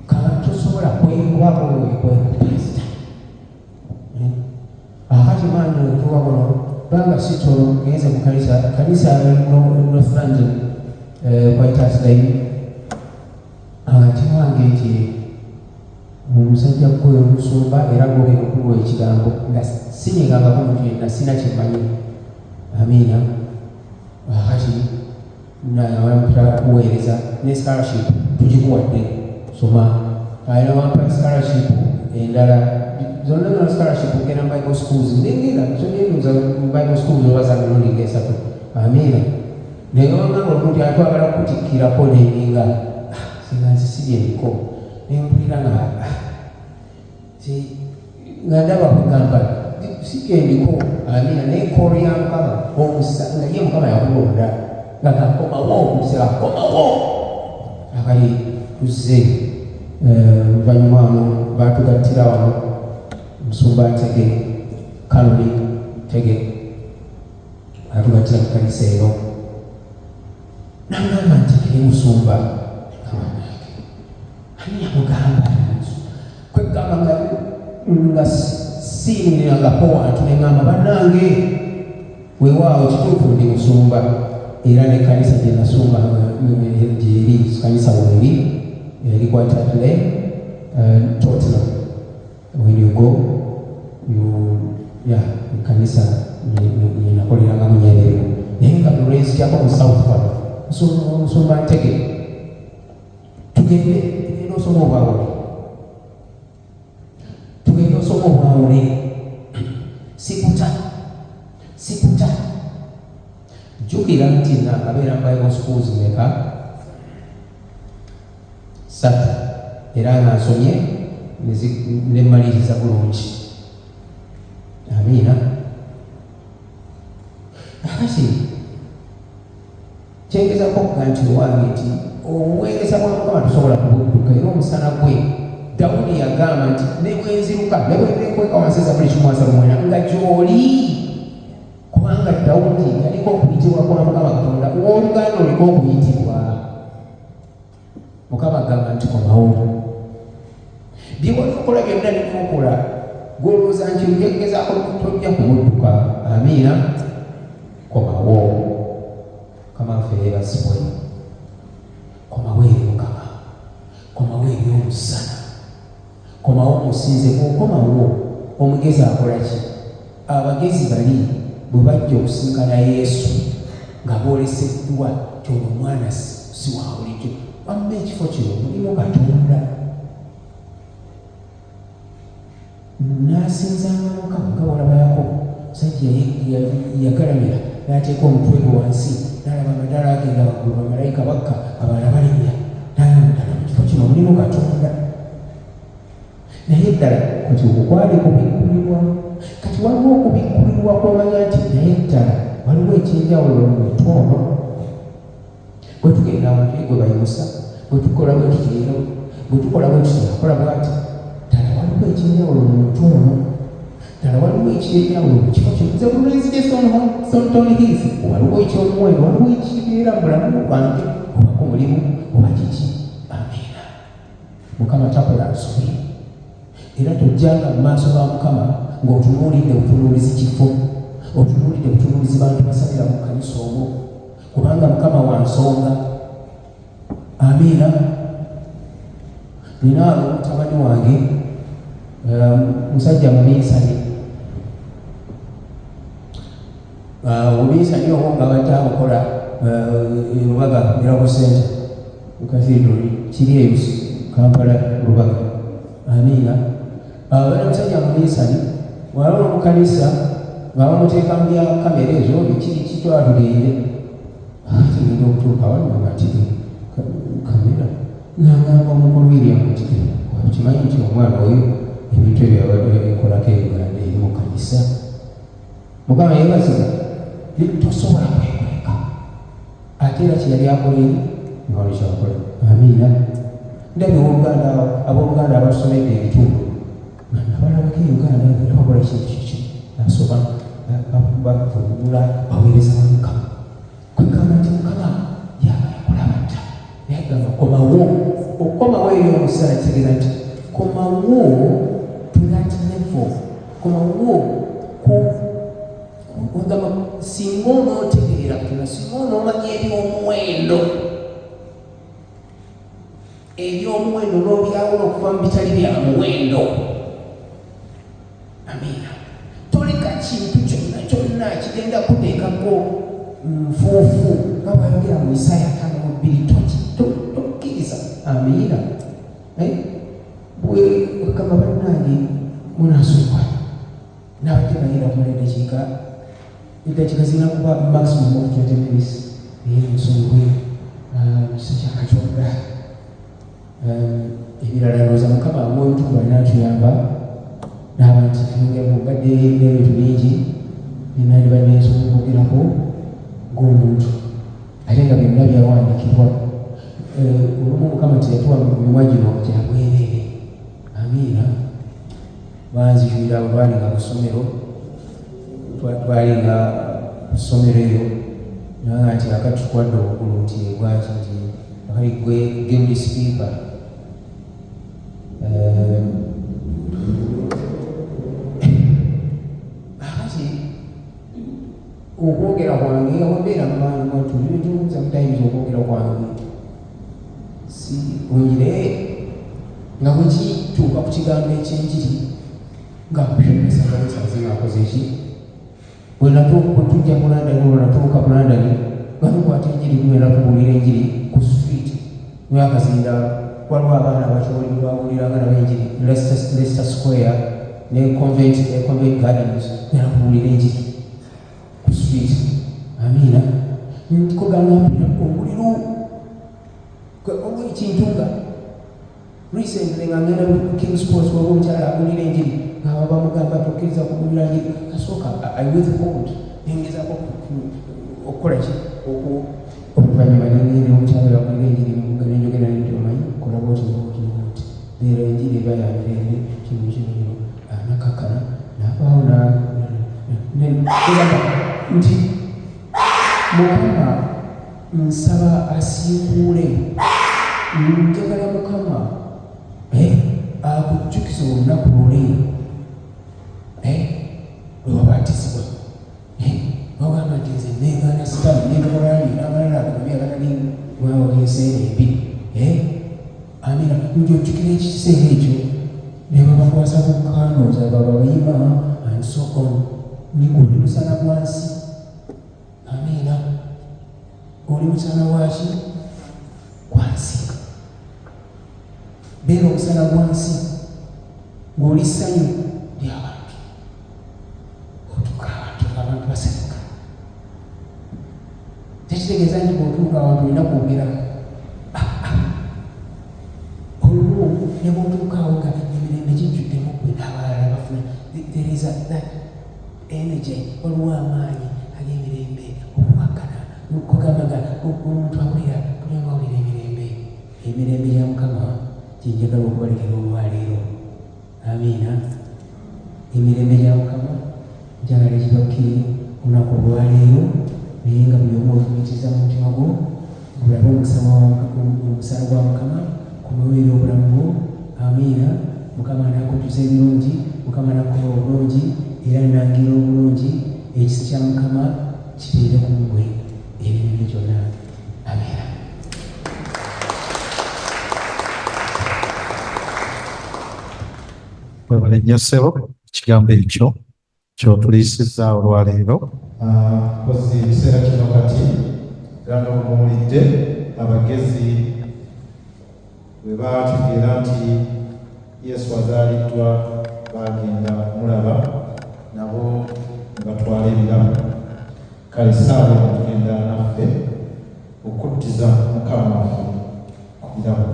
kaba tosobola kwekubaako wekweka pasita. Akati mwana otuuka kuno banga si ttono, genze mu kanisa North London, White Hart Lane. Ate wange nti omusajja gwe omusumba era gwogenda okuwa ekigambo, nga sinyegangako muntu yenna, sina kyemmanyi. Amiina. Akati nampita kuweereza ne scholarship tugikuwadde, soma. Alina wampa scholarship endala zonna zona scholarship, ogenda mu Bible schools, nengenda sonyenduza mu Bible schools oba za mirundi ngaesatu. Amiina. Naye wangamba olumu nti atwagala kukutikkirako, neninga singa nsi siri eriko, nempulira nga nga ndaba kugamba sigendiko. Amiina. Naye call ya Mukama omusa nga ye Mukama yakulonda nga gakomawo omusera komawo. Akali tuzze oluvannyuma wano batugattira wano Musumba Ntege, Kanoni Ntege atugattira mu kanisa eno, nagamba nti eri musumba. Ani yamugamba? Kwegamba nga siyimirangako wantu, neŋŋamba bannange, weewaawo kituufu ndi musumba, era nekkanisa gye nasumba gyeri kanisa weeri eri White Hart Lane, Tottenham. When you go, you, yeah, ekkanisa yenakolerangamu nyerero, naye nga lwenzijako mu South wano, Musumba Ntege, tugende, tugende osoma obwawule, tugende osoma obwawule. Sikuta, sikuta. Jjukira nti nakabeera mu Bible schools meka? Satu, era nga nsomye nemmaliriza bulungi. Amiina. Akati kyengezako okuga nti owange nti obuweereza bwa Mukama tusobola kubudduka, era omusana gwe Dawudi yagamba nti ne bwenziruka ne bwennekweka wansi eza buli 179 nga gy'oli, kubanga Dawudi yaliko okuyitibwa kwa Mukama Katonda. Owooluganda, oliko okuyitibwa. Mukama agamba nti komawo, byewali okola byonna nebyokola gwolowooza nti ojagezaako, tojja kumudduka. Amiina. Komawo. Mukama waffe yeebazibwe. Komawo eri Mukama, komawo eri omusana, komawo musinze. Bw'okomawo, omugezi akola ki? Abagezi bali bwe bajja okusinkana Yesu nga booleseddwa ti ono omwana si wa bulijjo, wamma ekifo kino mulimu Katonda, n'asinzanga Mukama nga bwolaba Yakobo, musajja yagalamira n'ateeka omutwe gwe wansi, n'alaba amadaala agenda waggulu, bamalayika bakka, abalala balinnya, n'agamba ddala mu kifo kino mulimu Katonda. Naye ddala kati okwo kwali kubikkulirwa. Kati waliwo okubikkulirwa kwomanya nti naye ddala waliwo ekyenjawulo mu muntu ono. Bwe tugenda awantu gwe bayimusa, bwe tukola bwe tuti, ero bwe tukola bwe tuti, akola bwati, ddala waliwo ekyenjawulo mu muntu ono, ddala waliwo ekyenjawulo mu kifo kino. Nze bulwenzije Thornton Heath, waliwo ekyomuwendo, waliwo ekibeera mu bulamu bwange oba ku mulimu oba kiki. Amiina. Mukama takola nsobi, era tojjanga mu maaso ga Mukama ng'otunuulidde butunuulizi kifo, otunuulidde butunuulizi bantu basabira mu kkanisa omwo, kubanga Mukama wa nsonga. Amiina. Nina mutabani wange, musajja muminsani. Obuminsani obwo nga badde abukola e Lubaga Miracle Center Cathedral kiri eyo Kampala Lubaga. Amiina. Abadde musajja muminsani waba mu kanisa nga bamuteeka mu bya kamera ezo biki biki twala tugende tugenda okutuuka wano nga nti kamera nangamba omukulu William nti okimanyi nti omwana oyo ebintu ebyo abadde babikolako e Uganda eri mu kanisa. Mukama yeebazibwe, tosobola kwekweka. Ate era kye yali akola eri nga wano kyakola. Amiina. Ndabye owooluganda abooluganda abatusomedde ebitundu nga nabalabako e Uganda era bakola kintu kiki nasoma bavugula baweereza ba Mukama. Kwegamba nti Mukama yaba yakulaba dda naye agamba komawo. Okukomawo eri omusana kitegeeza nti komawo to that level, komawo ku ogamba singa onootegeera Katonda, singa onoomanya eby'omuwendo eby'omuwendo n'obyawula okuva mu bitali bya muwendo. Amiina. Toleka kintu kyonna kyonna kigenda kuteekako nfuufu nga bwayogera mu Isaaya 52 tokkiriza. Amiina. Eh? Bwe kama bannange munaasonyiwa nabadde nayina kumala eddakiika eddakiika zirina kuba maximum of 20 minutes naye nsonyiwe kisa kya Katonda. Ebirala ndowooza Mukama Omwoyo Omutukuvu alina atuyamba n'aba nti ayongera mbadde n'ebintu bingi byenandibadde nsobola okwogerako ng'omuntu ate nga byonna byawandiikibwa. Olumu Mukama teyatuwa mimwa gino gya bwereere. Amiina. Banzijulira awo twalinga ku ssomero, twalinga ku ssomero eyo nanga nti akati tukwadde obukulu nti bwaki nti akali gwe guild speaker. Akati okwogera kwange nga bwembeera mu bantu mwattu ebintu sometimes okwogera kwange si bulungi naye nga bwe kituuka ku kigambo eky'enjiri nga mpyukasaza nga akoze ki bwe tujja ku London olwo natuuka ku London nga tukwata enjiri tugenda tubuulira enjiri ku street n'akazinda waliwo abaana abakyoli twawuliranga nabo enjiri Leicester Square ne Convent Gardens tugenda kubuulira enjiri ku street. Amiina. Nkugamba mpulira omuliro ekintu nga recently nga ngenda ku King's Cross waliwo omukyala abuulira enjiri nga bamugamba tokkiriza kubuulira njiri kasooka I withhold nengezaako okukola ki oluvannyuma nengenda omukyala yabuulira enjiri nenjogera nti omanyi kola bwoti bwoti bwoti beera enjiri eba ya mirembe kino kino kino nakakana navaawo nti Mukama nsaba asiikuule njagala Mukama akujjukize olunaku luli lwe wabatizibwa ogamba nti nze negaana sitaani nebikolwa bye n'amalala ago mabi agatali mwawo g'ensi eno embi. Amiina. Nti ojjukira ekiseera ekyo ne babakwasa ku candles ababayima and so on ni oli musana gwa nsi. Amiina. Oli musana waki? Gwa nsi. Beera omusana gwa nsi ng'oli ssanyu ly'abantu. Otuuka abantu ng'abantu basanyuka. Tekitegeeza nti bw'otuuka awantu olina kwogera. Olumu ne bw'otuuka awo nga emirembe gijjuddemu ggwe n'abalala bafuna there is that energy, waliwo amaanyi ag'emirembe okukakkana kugamba nga omuntu awulira buli omu awulira emirembe. Emirembe gya Mukama gye njagala okubalekera olwaleero. Amiina. Emirembe gya Mukama njagala gibakkire olunaku olwaleero, naye nga buli omu ofumiitiriza mu mutima gwo gulabe omusana gwa Mukama kumewo eri obulamu bwo. Amiina. Mukama anaakujjuza ebirungi, Mukama anaakukola obulungi era anangira obulungi. Ekisa kya Mukama kibeere ku mmwe emirembe gyonna. Amiina. Webale nnyo ssebo ekigambo ekyo ky'otuliisizza olwaleero. Mpozi ekiseera kino kati era nga bwemuwulidde abagezi bwe baategeera nti Yesu azaaliddwa baagenda okumulaba nabo ne batwala ebirabo. Kale essaawa eno tugenda naffe okuddiza Mukama waffe ku birabo.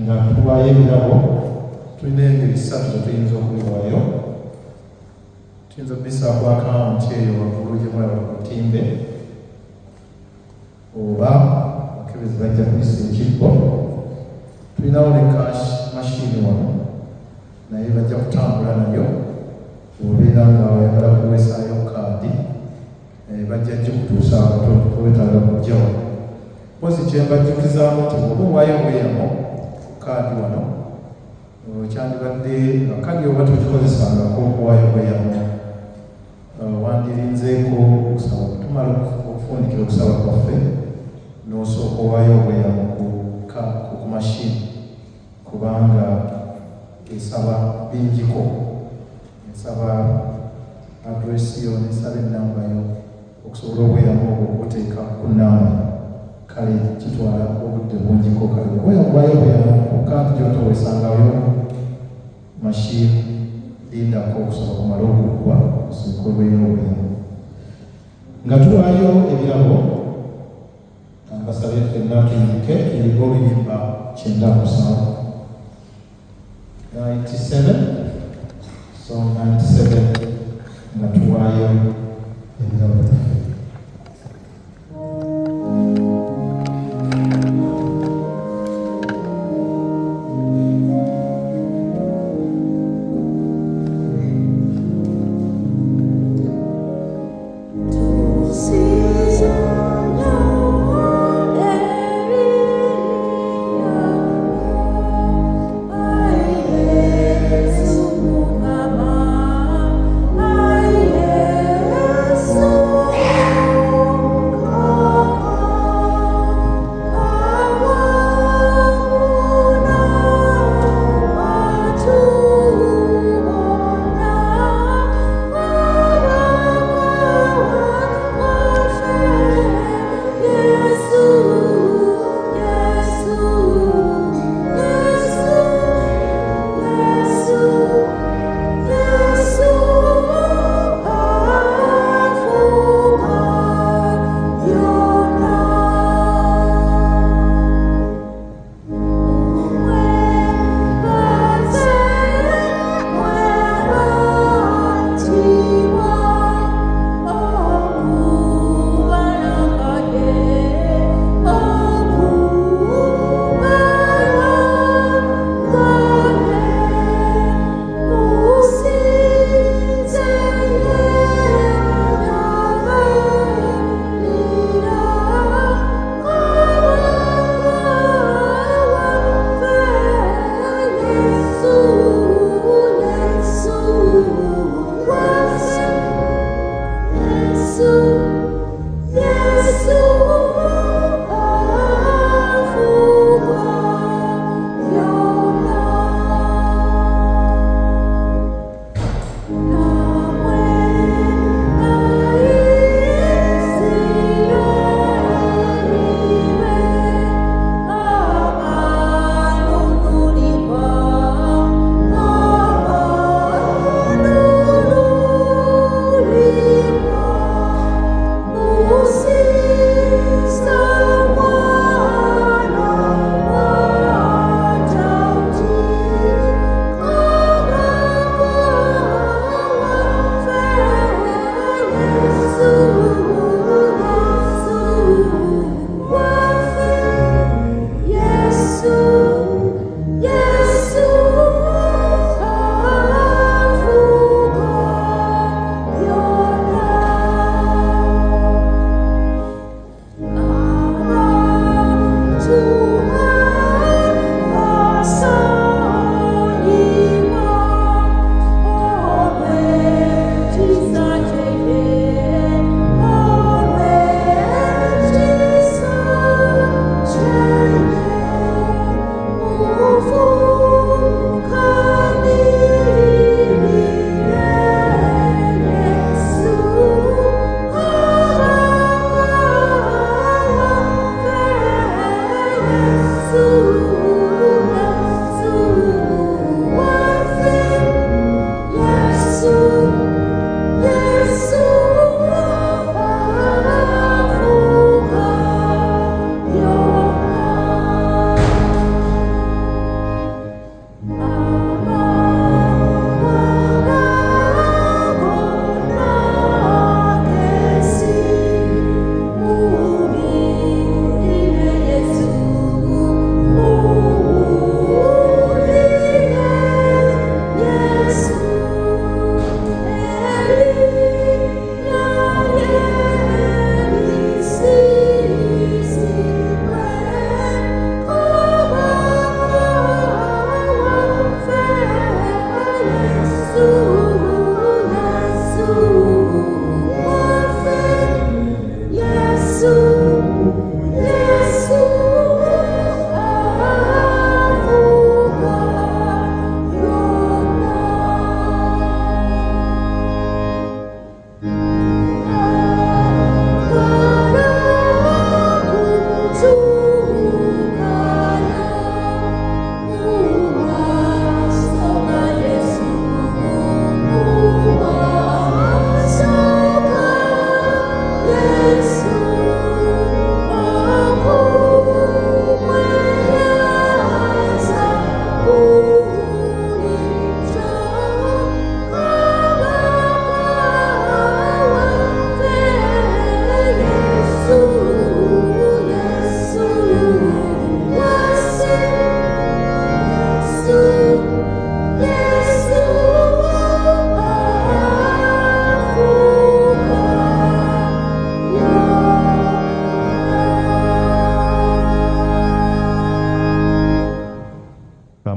Nga tuwaayo ebirabo tulina engeri ssatu zetuyinza okubiwaayo. Tuyinza okubissa ku akawunti eyo waggulu gye mulaba ku lutimbe, oba abakebezi bajja kuyisa ekibbo. Tulinawo ne cash machine wano, naye bajja kutambula nayo. Bw'obeera nga oyagala kuweesaayo kaadi, bajja gikutuusaako, towetaaga kujja wano. Mpozi kye mbajjukizaamu nti bw'oba owaayo obweyamo ku kaadi wano, kyandibadde nga kadi oba togikozesangako okuwaayo obweyamo, wandirinzeeko okusaba tumala okufundikira okusaba kwaffe n'osooka owaayo obweyamo ku mashini, kubanga esaba bingiko, esaba address yo nesaba enamba yo okusobola obweyamo obwo okubuteeka ku namba yo. Kale kitwala obudde bungiko. Kale oba obweyamo ku kaadi gy'otowesangayo mashini, lindako okusaba kumala okuggwa osooke oweeyo obweyamo. Nga tuwaayo ebirabo, mbasabye ffenna tuyimuke tuyimbe oluyimba 97, 97, song 97, nga tuwaayo ebirabo byaffe.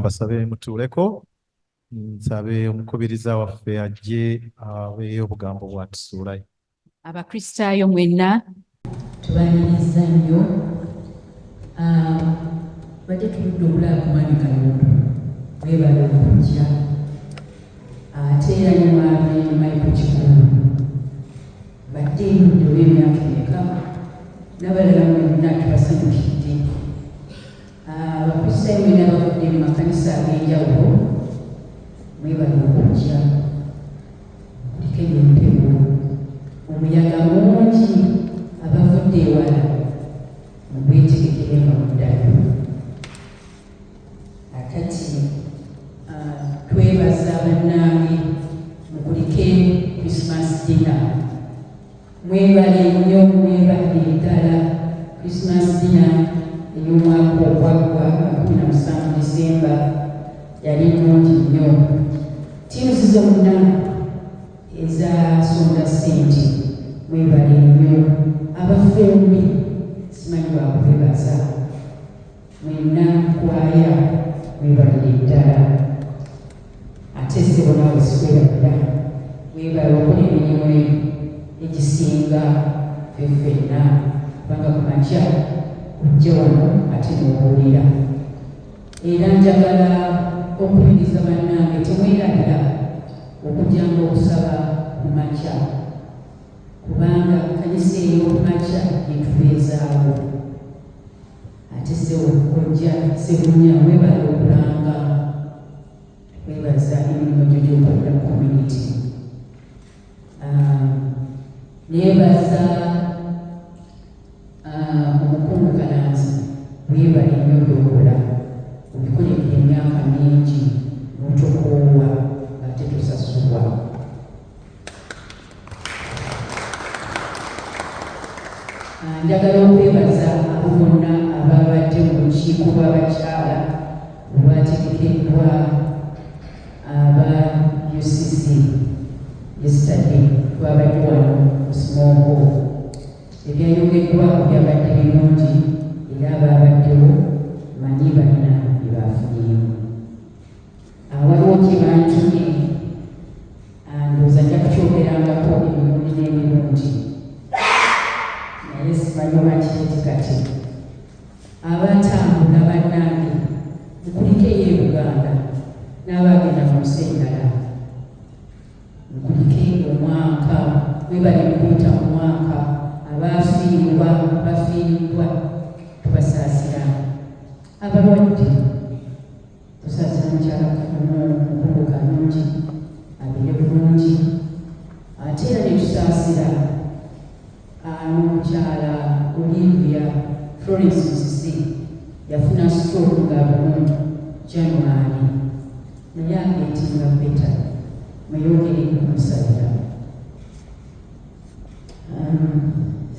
Kambasabe mutuuleko, nsabe omukubiriza waffe ajje abeeyo obugambo bw'atusuulayo. Abakristaayo mwenna, Tubaniriza nnyo. Badde tuludde okulaba ku Mwami Kayondo, mwebale okujja, ate era ne Mwami Michael Kigulu, badde ndudde olw'emyaka emeka, n'abalala mwenna tubasanyukidde. Abakristaayo mwenna bavudde mu makanisa ag'enjawulo, mwebale okujja. Kuliko eyo empewo, omuyaga mungi, abavudde ewala mugwetegekere nga muddayo. Akati twebaza bannange, mukulike Christmas dinner. Mwebale nnyo, mwebale ddala. Christmas dinner ey'omwaka ogwaggwa 17 Disemba yali nnungi nnyo. Teams zonna ezasonda ssente, mwebale nnyo. Abafumbi simanyi bwakubebaza mwenna, kwaya mwebalire ddala. Ate ssebo naawe sikwerabira, mwebale okola emirimu egisinga ffe ffenna, kubanga ku makya ojja wano ate n'obuulira. Era njagala okubiriza bannange, temwerabira okujjanga okusaba ku makya, kubanga kanisa ey'okumakya yetubeezaawo. Ate ssebo ojja Sebunya, mwebale okulanga, webaza emirimu gyo gy'okolera mu community. Neebaza omukungu Kalanzi, weebale nnyo by'okola, obikoledde emyaka mingi n'otokoowa ng'ate tosasulwa. Njagala okwebaza abo bonna ababadde mu lukiiko lw'abakyala olwategekeddwa aba UCC yesterday. Twabadde wano mu small hall, ebyayogeddwako byabadde birungi, era ababaddewo manyi balina bye bafunyeemu. Waliwo kye bantumye, ndowooza nja kukyogerangako emirundi n'emirundi, naye simanyi oba kireti kati. Abatambula bannange, mukulike eyo e Buganda n'abagenda mu nsi endala, mukulike omwaka, mwebale mukuyita mu mwaka. Abafiirwa, bafiiriddwa, tubasaasira. Abalwadde tusaasira, mukyala mukungu Kalungi abeere bulungi. Ate era ne tusaasira n'omukyala Olivia Florence Musisi, yafuna stroke nga bumu January, naye agetting better, mweyongere okumusabira.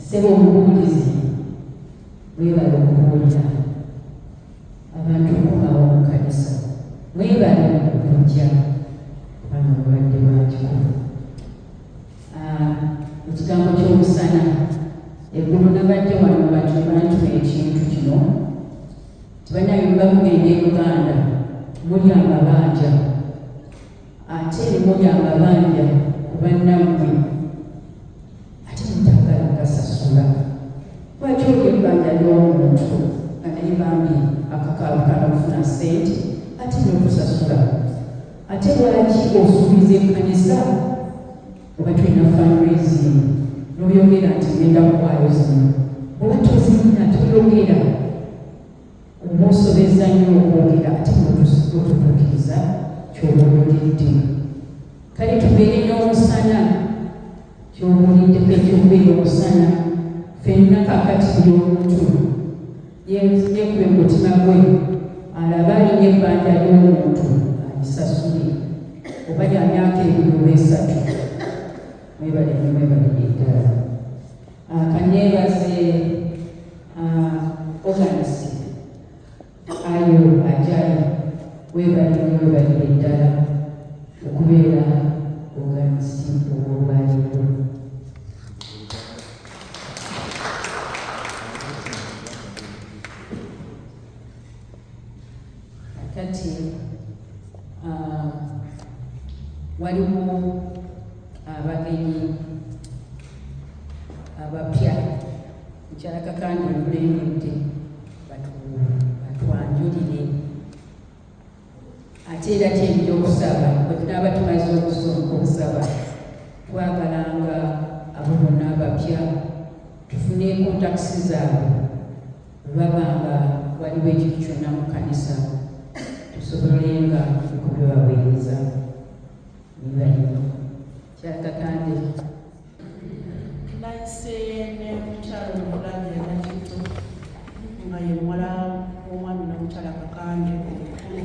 Ssebo omubuulizi, mwebale okubuulira abantu okukomawo mu kanisa, mwebale okujja kubanga mubadde bangiko. Ekigambo ky'omusana, eggulo nabadde wano, bantu ne bantuma ekintu kino, tibannayumba mugenda e Uganda muli amabanja, ate muli amabanja ku bannammwe, ate mutagala gasasula. Lwaki olya ebbanja ly'omuntu nga naye bambi akakaabukana okufuna ssente ate n'okusasula? Ate lwaki osuubiza ekkanisa, oba tulina fundraising, n'oyogera nti ngenda kuwaayo zino, oba tozirina toyogera? Oba osobeza nnyo okwogera ate n'otutuukiriza kyoba oyogedde. Kale tubeere n'omusana, kyobuliddeko ekyokubeera omusana ffenna. Kakati buli omuntu yeekube mu mutima gwe, alaba alina ebbanja ly'omuntu alisasule, oba lya myaka 2 oba 3. Mwebale nnyo, mwebalire ddala. Kaneebaze organist Ayo Ajayi, weebale nnyo, weebalire ddala okubeera organist ow'olwaleero. Kati waliwo abagenyi abapya. Mukyala Kakandi okulembedde batwanjulire, ate era kyenja okusaba, bwe tunaaba tumaze okusaba, twagalanga abo bonna abapya tufune contacts zaabwe, bwe baba nga waliwo ekintu kyonna mu kkanisa tusobolenga okubibaweereza. Nibalino Mukyala Kakande. Nayise ne mukyala omulangira Nakitto, nga ye muwala w'omwami n'omukyala Kakande omukulu.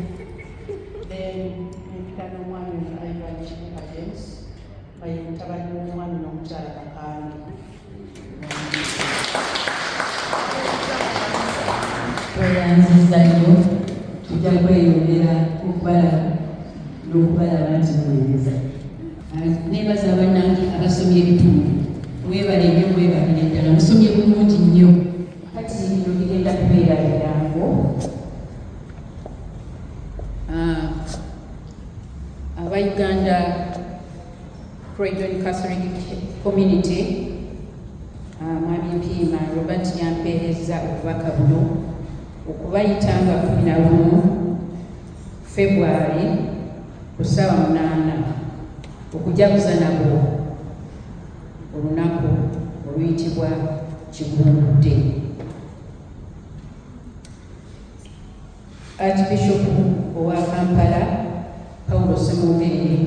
Then nempita n'omwami ono Ivan Kibuka James, nga ye mutabani w'omwami n'omukyala Kakande. Tweyanziza nnyo, tujja kweyongera okubalaba n'okubalaba nti muweereza. Nebaza abannange abasomye ebitundu, mwebale nnyo, mwebalire ddala, musomye bulungi nnyo. Kati bino bigenda kubeera birango. Aba Uganda Croydon Catholic Community, Mwami Mpiima Robert yampeerezza obubaka buno okubayita nga 11 February ku ssaawa 8 okujaguza nabo olunaku oluyitibwa Kigundudde. Archbishop owa Kampala Paulo Ssemogerere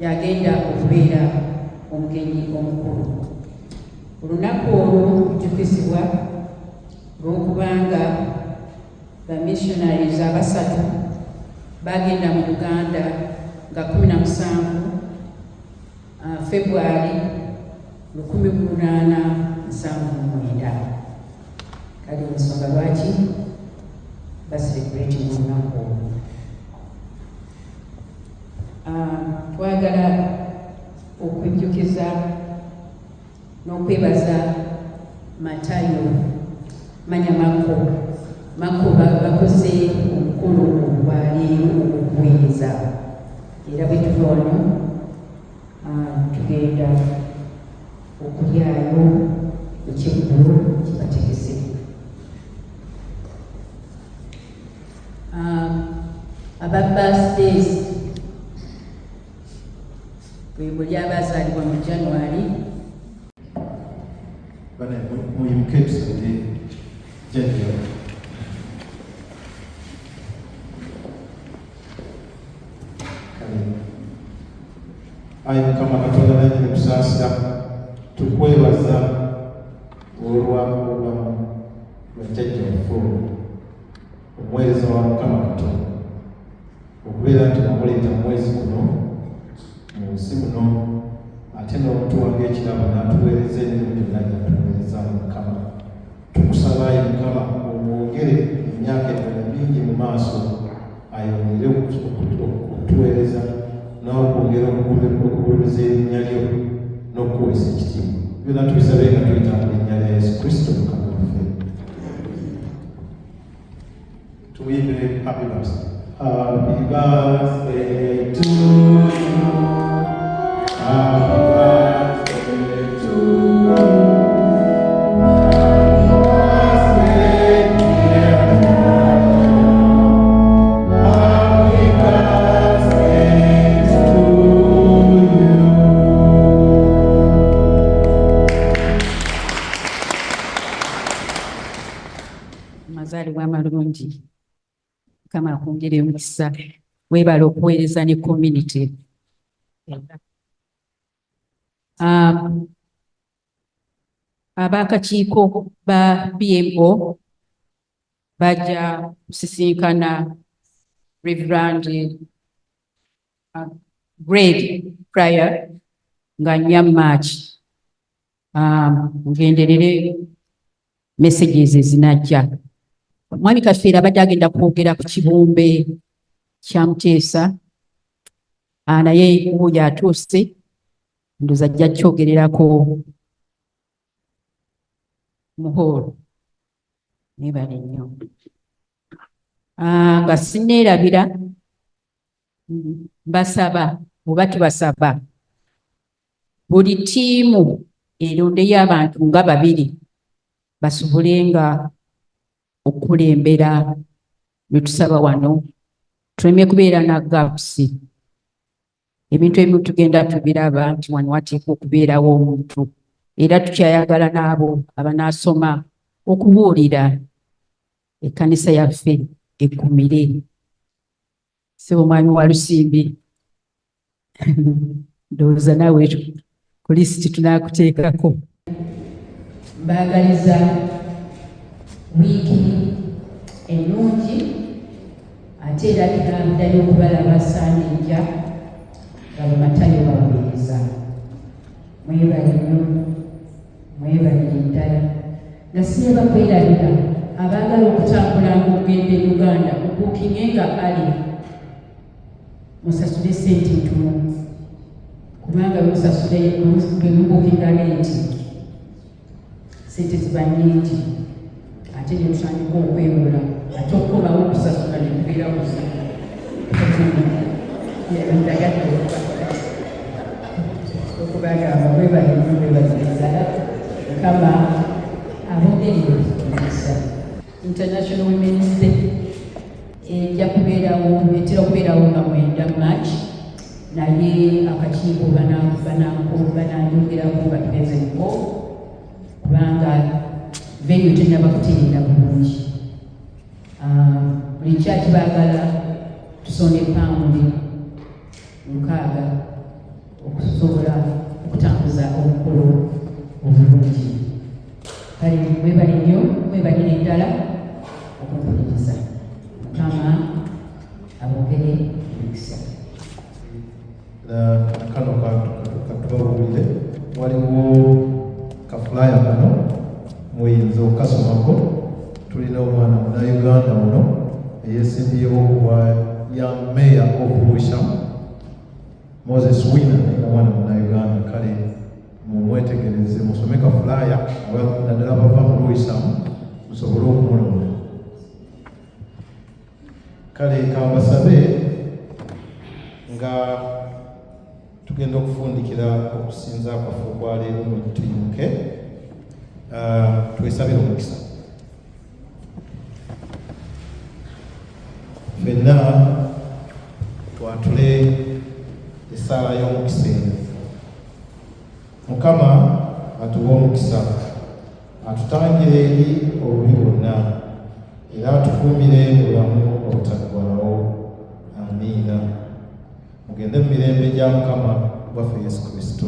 yagenda okubeera omugenyi omukulu. Olunaku olwo lujjukizibwa olw'okubanga ba missionaries abasatu bagenda mu Uganda nga 17 February 1879. Kale ensonga lwaki bacelebrating olunaku olwo. Twagala okujjukiza n'okwebaza Matayo Manya Mako. Mako bakoze omukolo ogwaleero ogw'okuweereza, era bwe tuva wano tugenda okulyayo ekyeggulo kibategese. Aba birthdays bwe muli abazaalibwa mu January. Bane muyimuke tusabire jjajja. Kale ayi Mukama Katonda nanyini kusaasira, tukwebaza olwa obulamu bwa jjajja waffe ono, omuweereza wa Mukama Katonda, okubeera nti wamuleeta mu mwezi guno mu nsi muno, ate n'okutuwanga ekirabo n'atuweereza emirimu gyonna gyatuweereza. Mukama, tukusaba ayi Mukama omwongere emyaka emirala mingi mu maaso, ayongere okutuweereza n'okwongera okugulumiza erinnya lyo n'okukuweesa ekitiibwa. Byonna tubisabe nga tuyita mu linnya lya Yesu Kristo Mukama waffe. Tumuyimbire happy birthday. Happy birthday to you. Happy birthday to you. Happy birthday, dear Happy birthday to you. Amazaalibwa amalungi. Mukama akwongere omukisa. Weebale okuweereza ne community. Ab'akakiiko ba BMO bajja kusisinkana Reverend Greg Pryor nga 4 March. Ngenderere messages ezinajja. Mwami Kafeero abadde agenda kwogera ku kibumbe kya Muteesa, naye wuuyo atuuse, ndowooza ajja kyogererako mu hall. Mwebale nnyo. Nga sinneerabira, mbasaba oba tubasaba buli ttiimu erondeyo abantu nga babiri basobole nga okukulembera lwe tusaba wano, tuleme kubeera na gaps. Ebintu ebimu tugenda tubiraba nti wano wateekwa okubeerawo omuntu, era tukyayagala n'abo abanaasoma okubuulira ekkanisa yaffe ekumire. Ssebo Mwami Walusimbi, ndowooza naawe ku lisiti tunaakuteekako. Mbaagaliza wiiki ennungi, ate era tunaddayo okubalaba Sande ejja nga Bamatayo baweereza. Mwebale nnyo, mwebalire ddala. Nga sinaba kwerabira, abaagala okutambulanga okugenda e Uganda mubuukinge nga ali musasule sente ntono, kubanga bwemusasule bwemubuukinga late sente ziba nnyingi, ate ne tutandika okwewola, ate okukomawo okusasula ne kubeera kuzibu. Ndagadde okubagamba mwebale nnyo, mwebalire ddala. Mukama abongerere omukisa. International Women's Day ejja kubeerawo, etera okubeerawo nga 9 March, naye akakiiko bananjogerako nga tugenze muko, kubanga venue tennaba kutereera bulungi. Buli kyaki baagala tusonde £600 okusobola okutambuza omukolo obulungi. Kale mwebale nnyo, mwebalire ddala okumpuliriza. Mukama abongere emikisa. Kano katubabuulire, waliwo ka flyer kano muyinza okukasomako. Tulina omwana Munnayuganda muno eyeesimbyewo kubwa young mayor of Lewisham, Moses Wina, naye nga mwana Munnayuganda. Kale mumwetegereze, musome ka flyer, naddala bava mu Lewisham, musobole okumulonda. Kale kambasabe nga tugenda okufundikira okusinza kwaffe okwaleero, tuyimuke twesabire omukisa ffenna, twatule essaala y'omukisa eno. Mukama atuwe omukisa, atutangire eri obubi bwonna, era atukuumire mu bulamu obutaggwaawo. Amiina. Mugende mu mirembe gya Mukama waffe Yesu Kristo.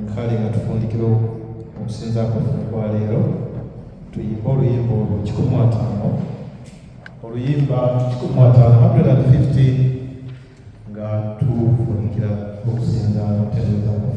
Nkale nga tufundikira okusinza kwaffe okwaleero, tuyimbe oluyimba olwo 150, oluyimba 150, 150, nga tufundikira okusinza n'okutendereza kwaffe.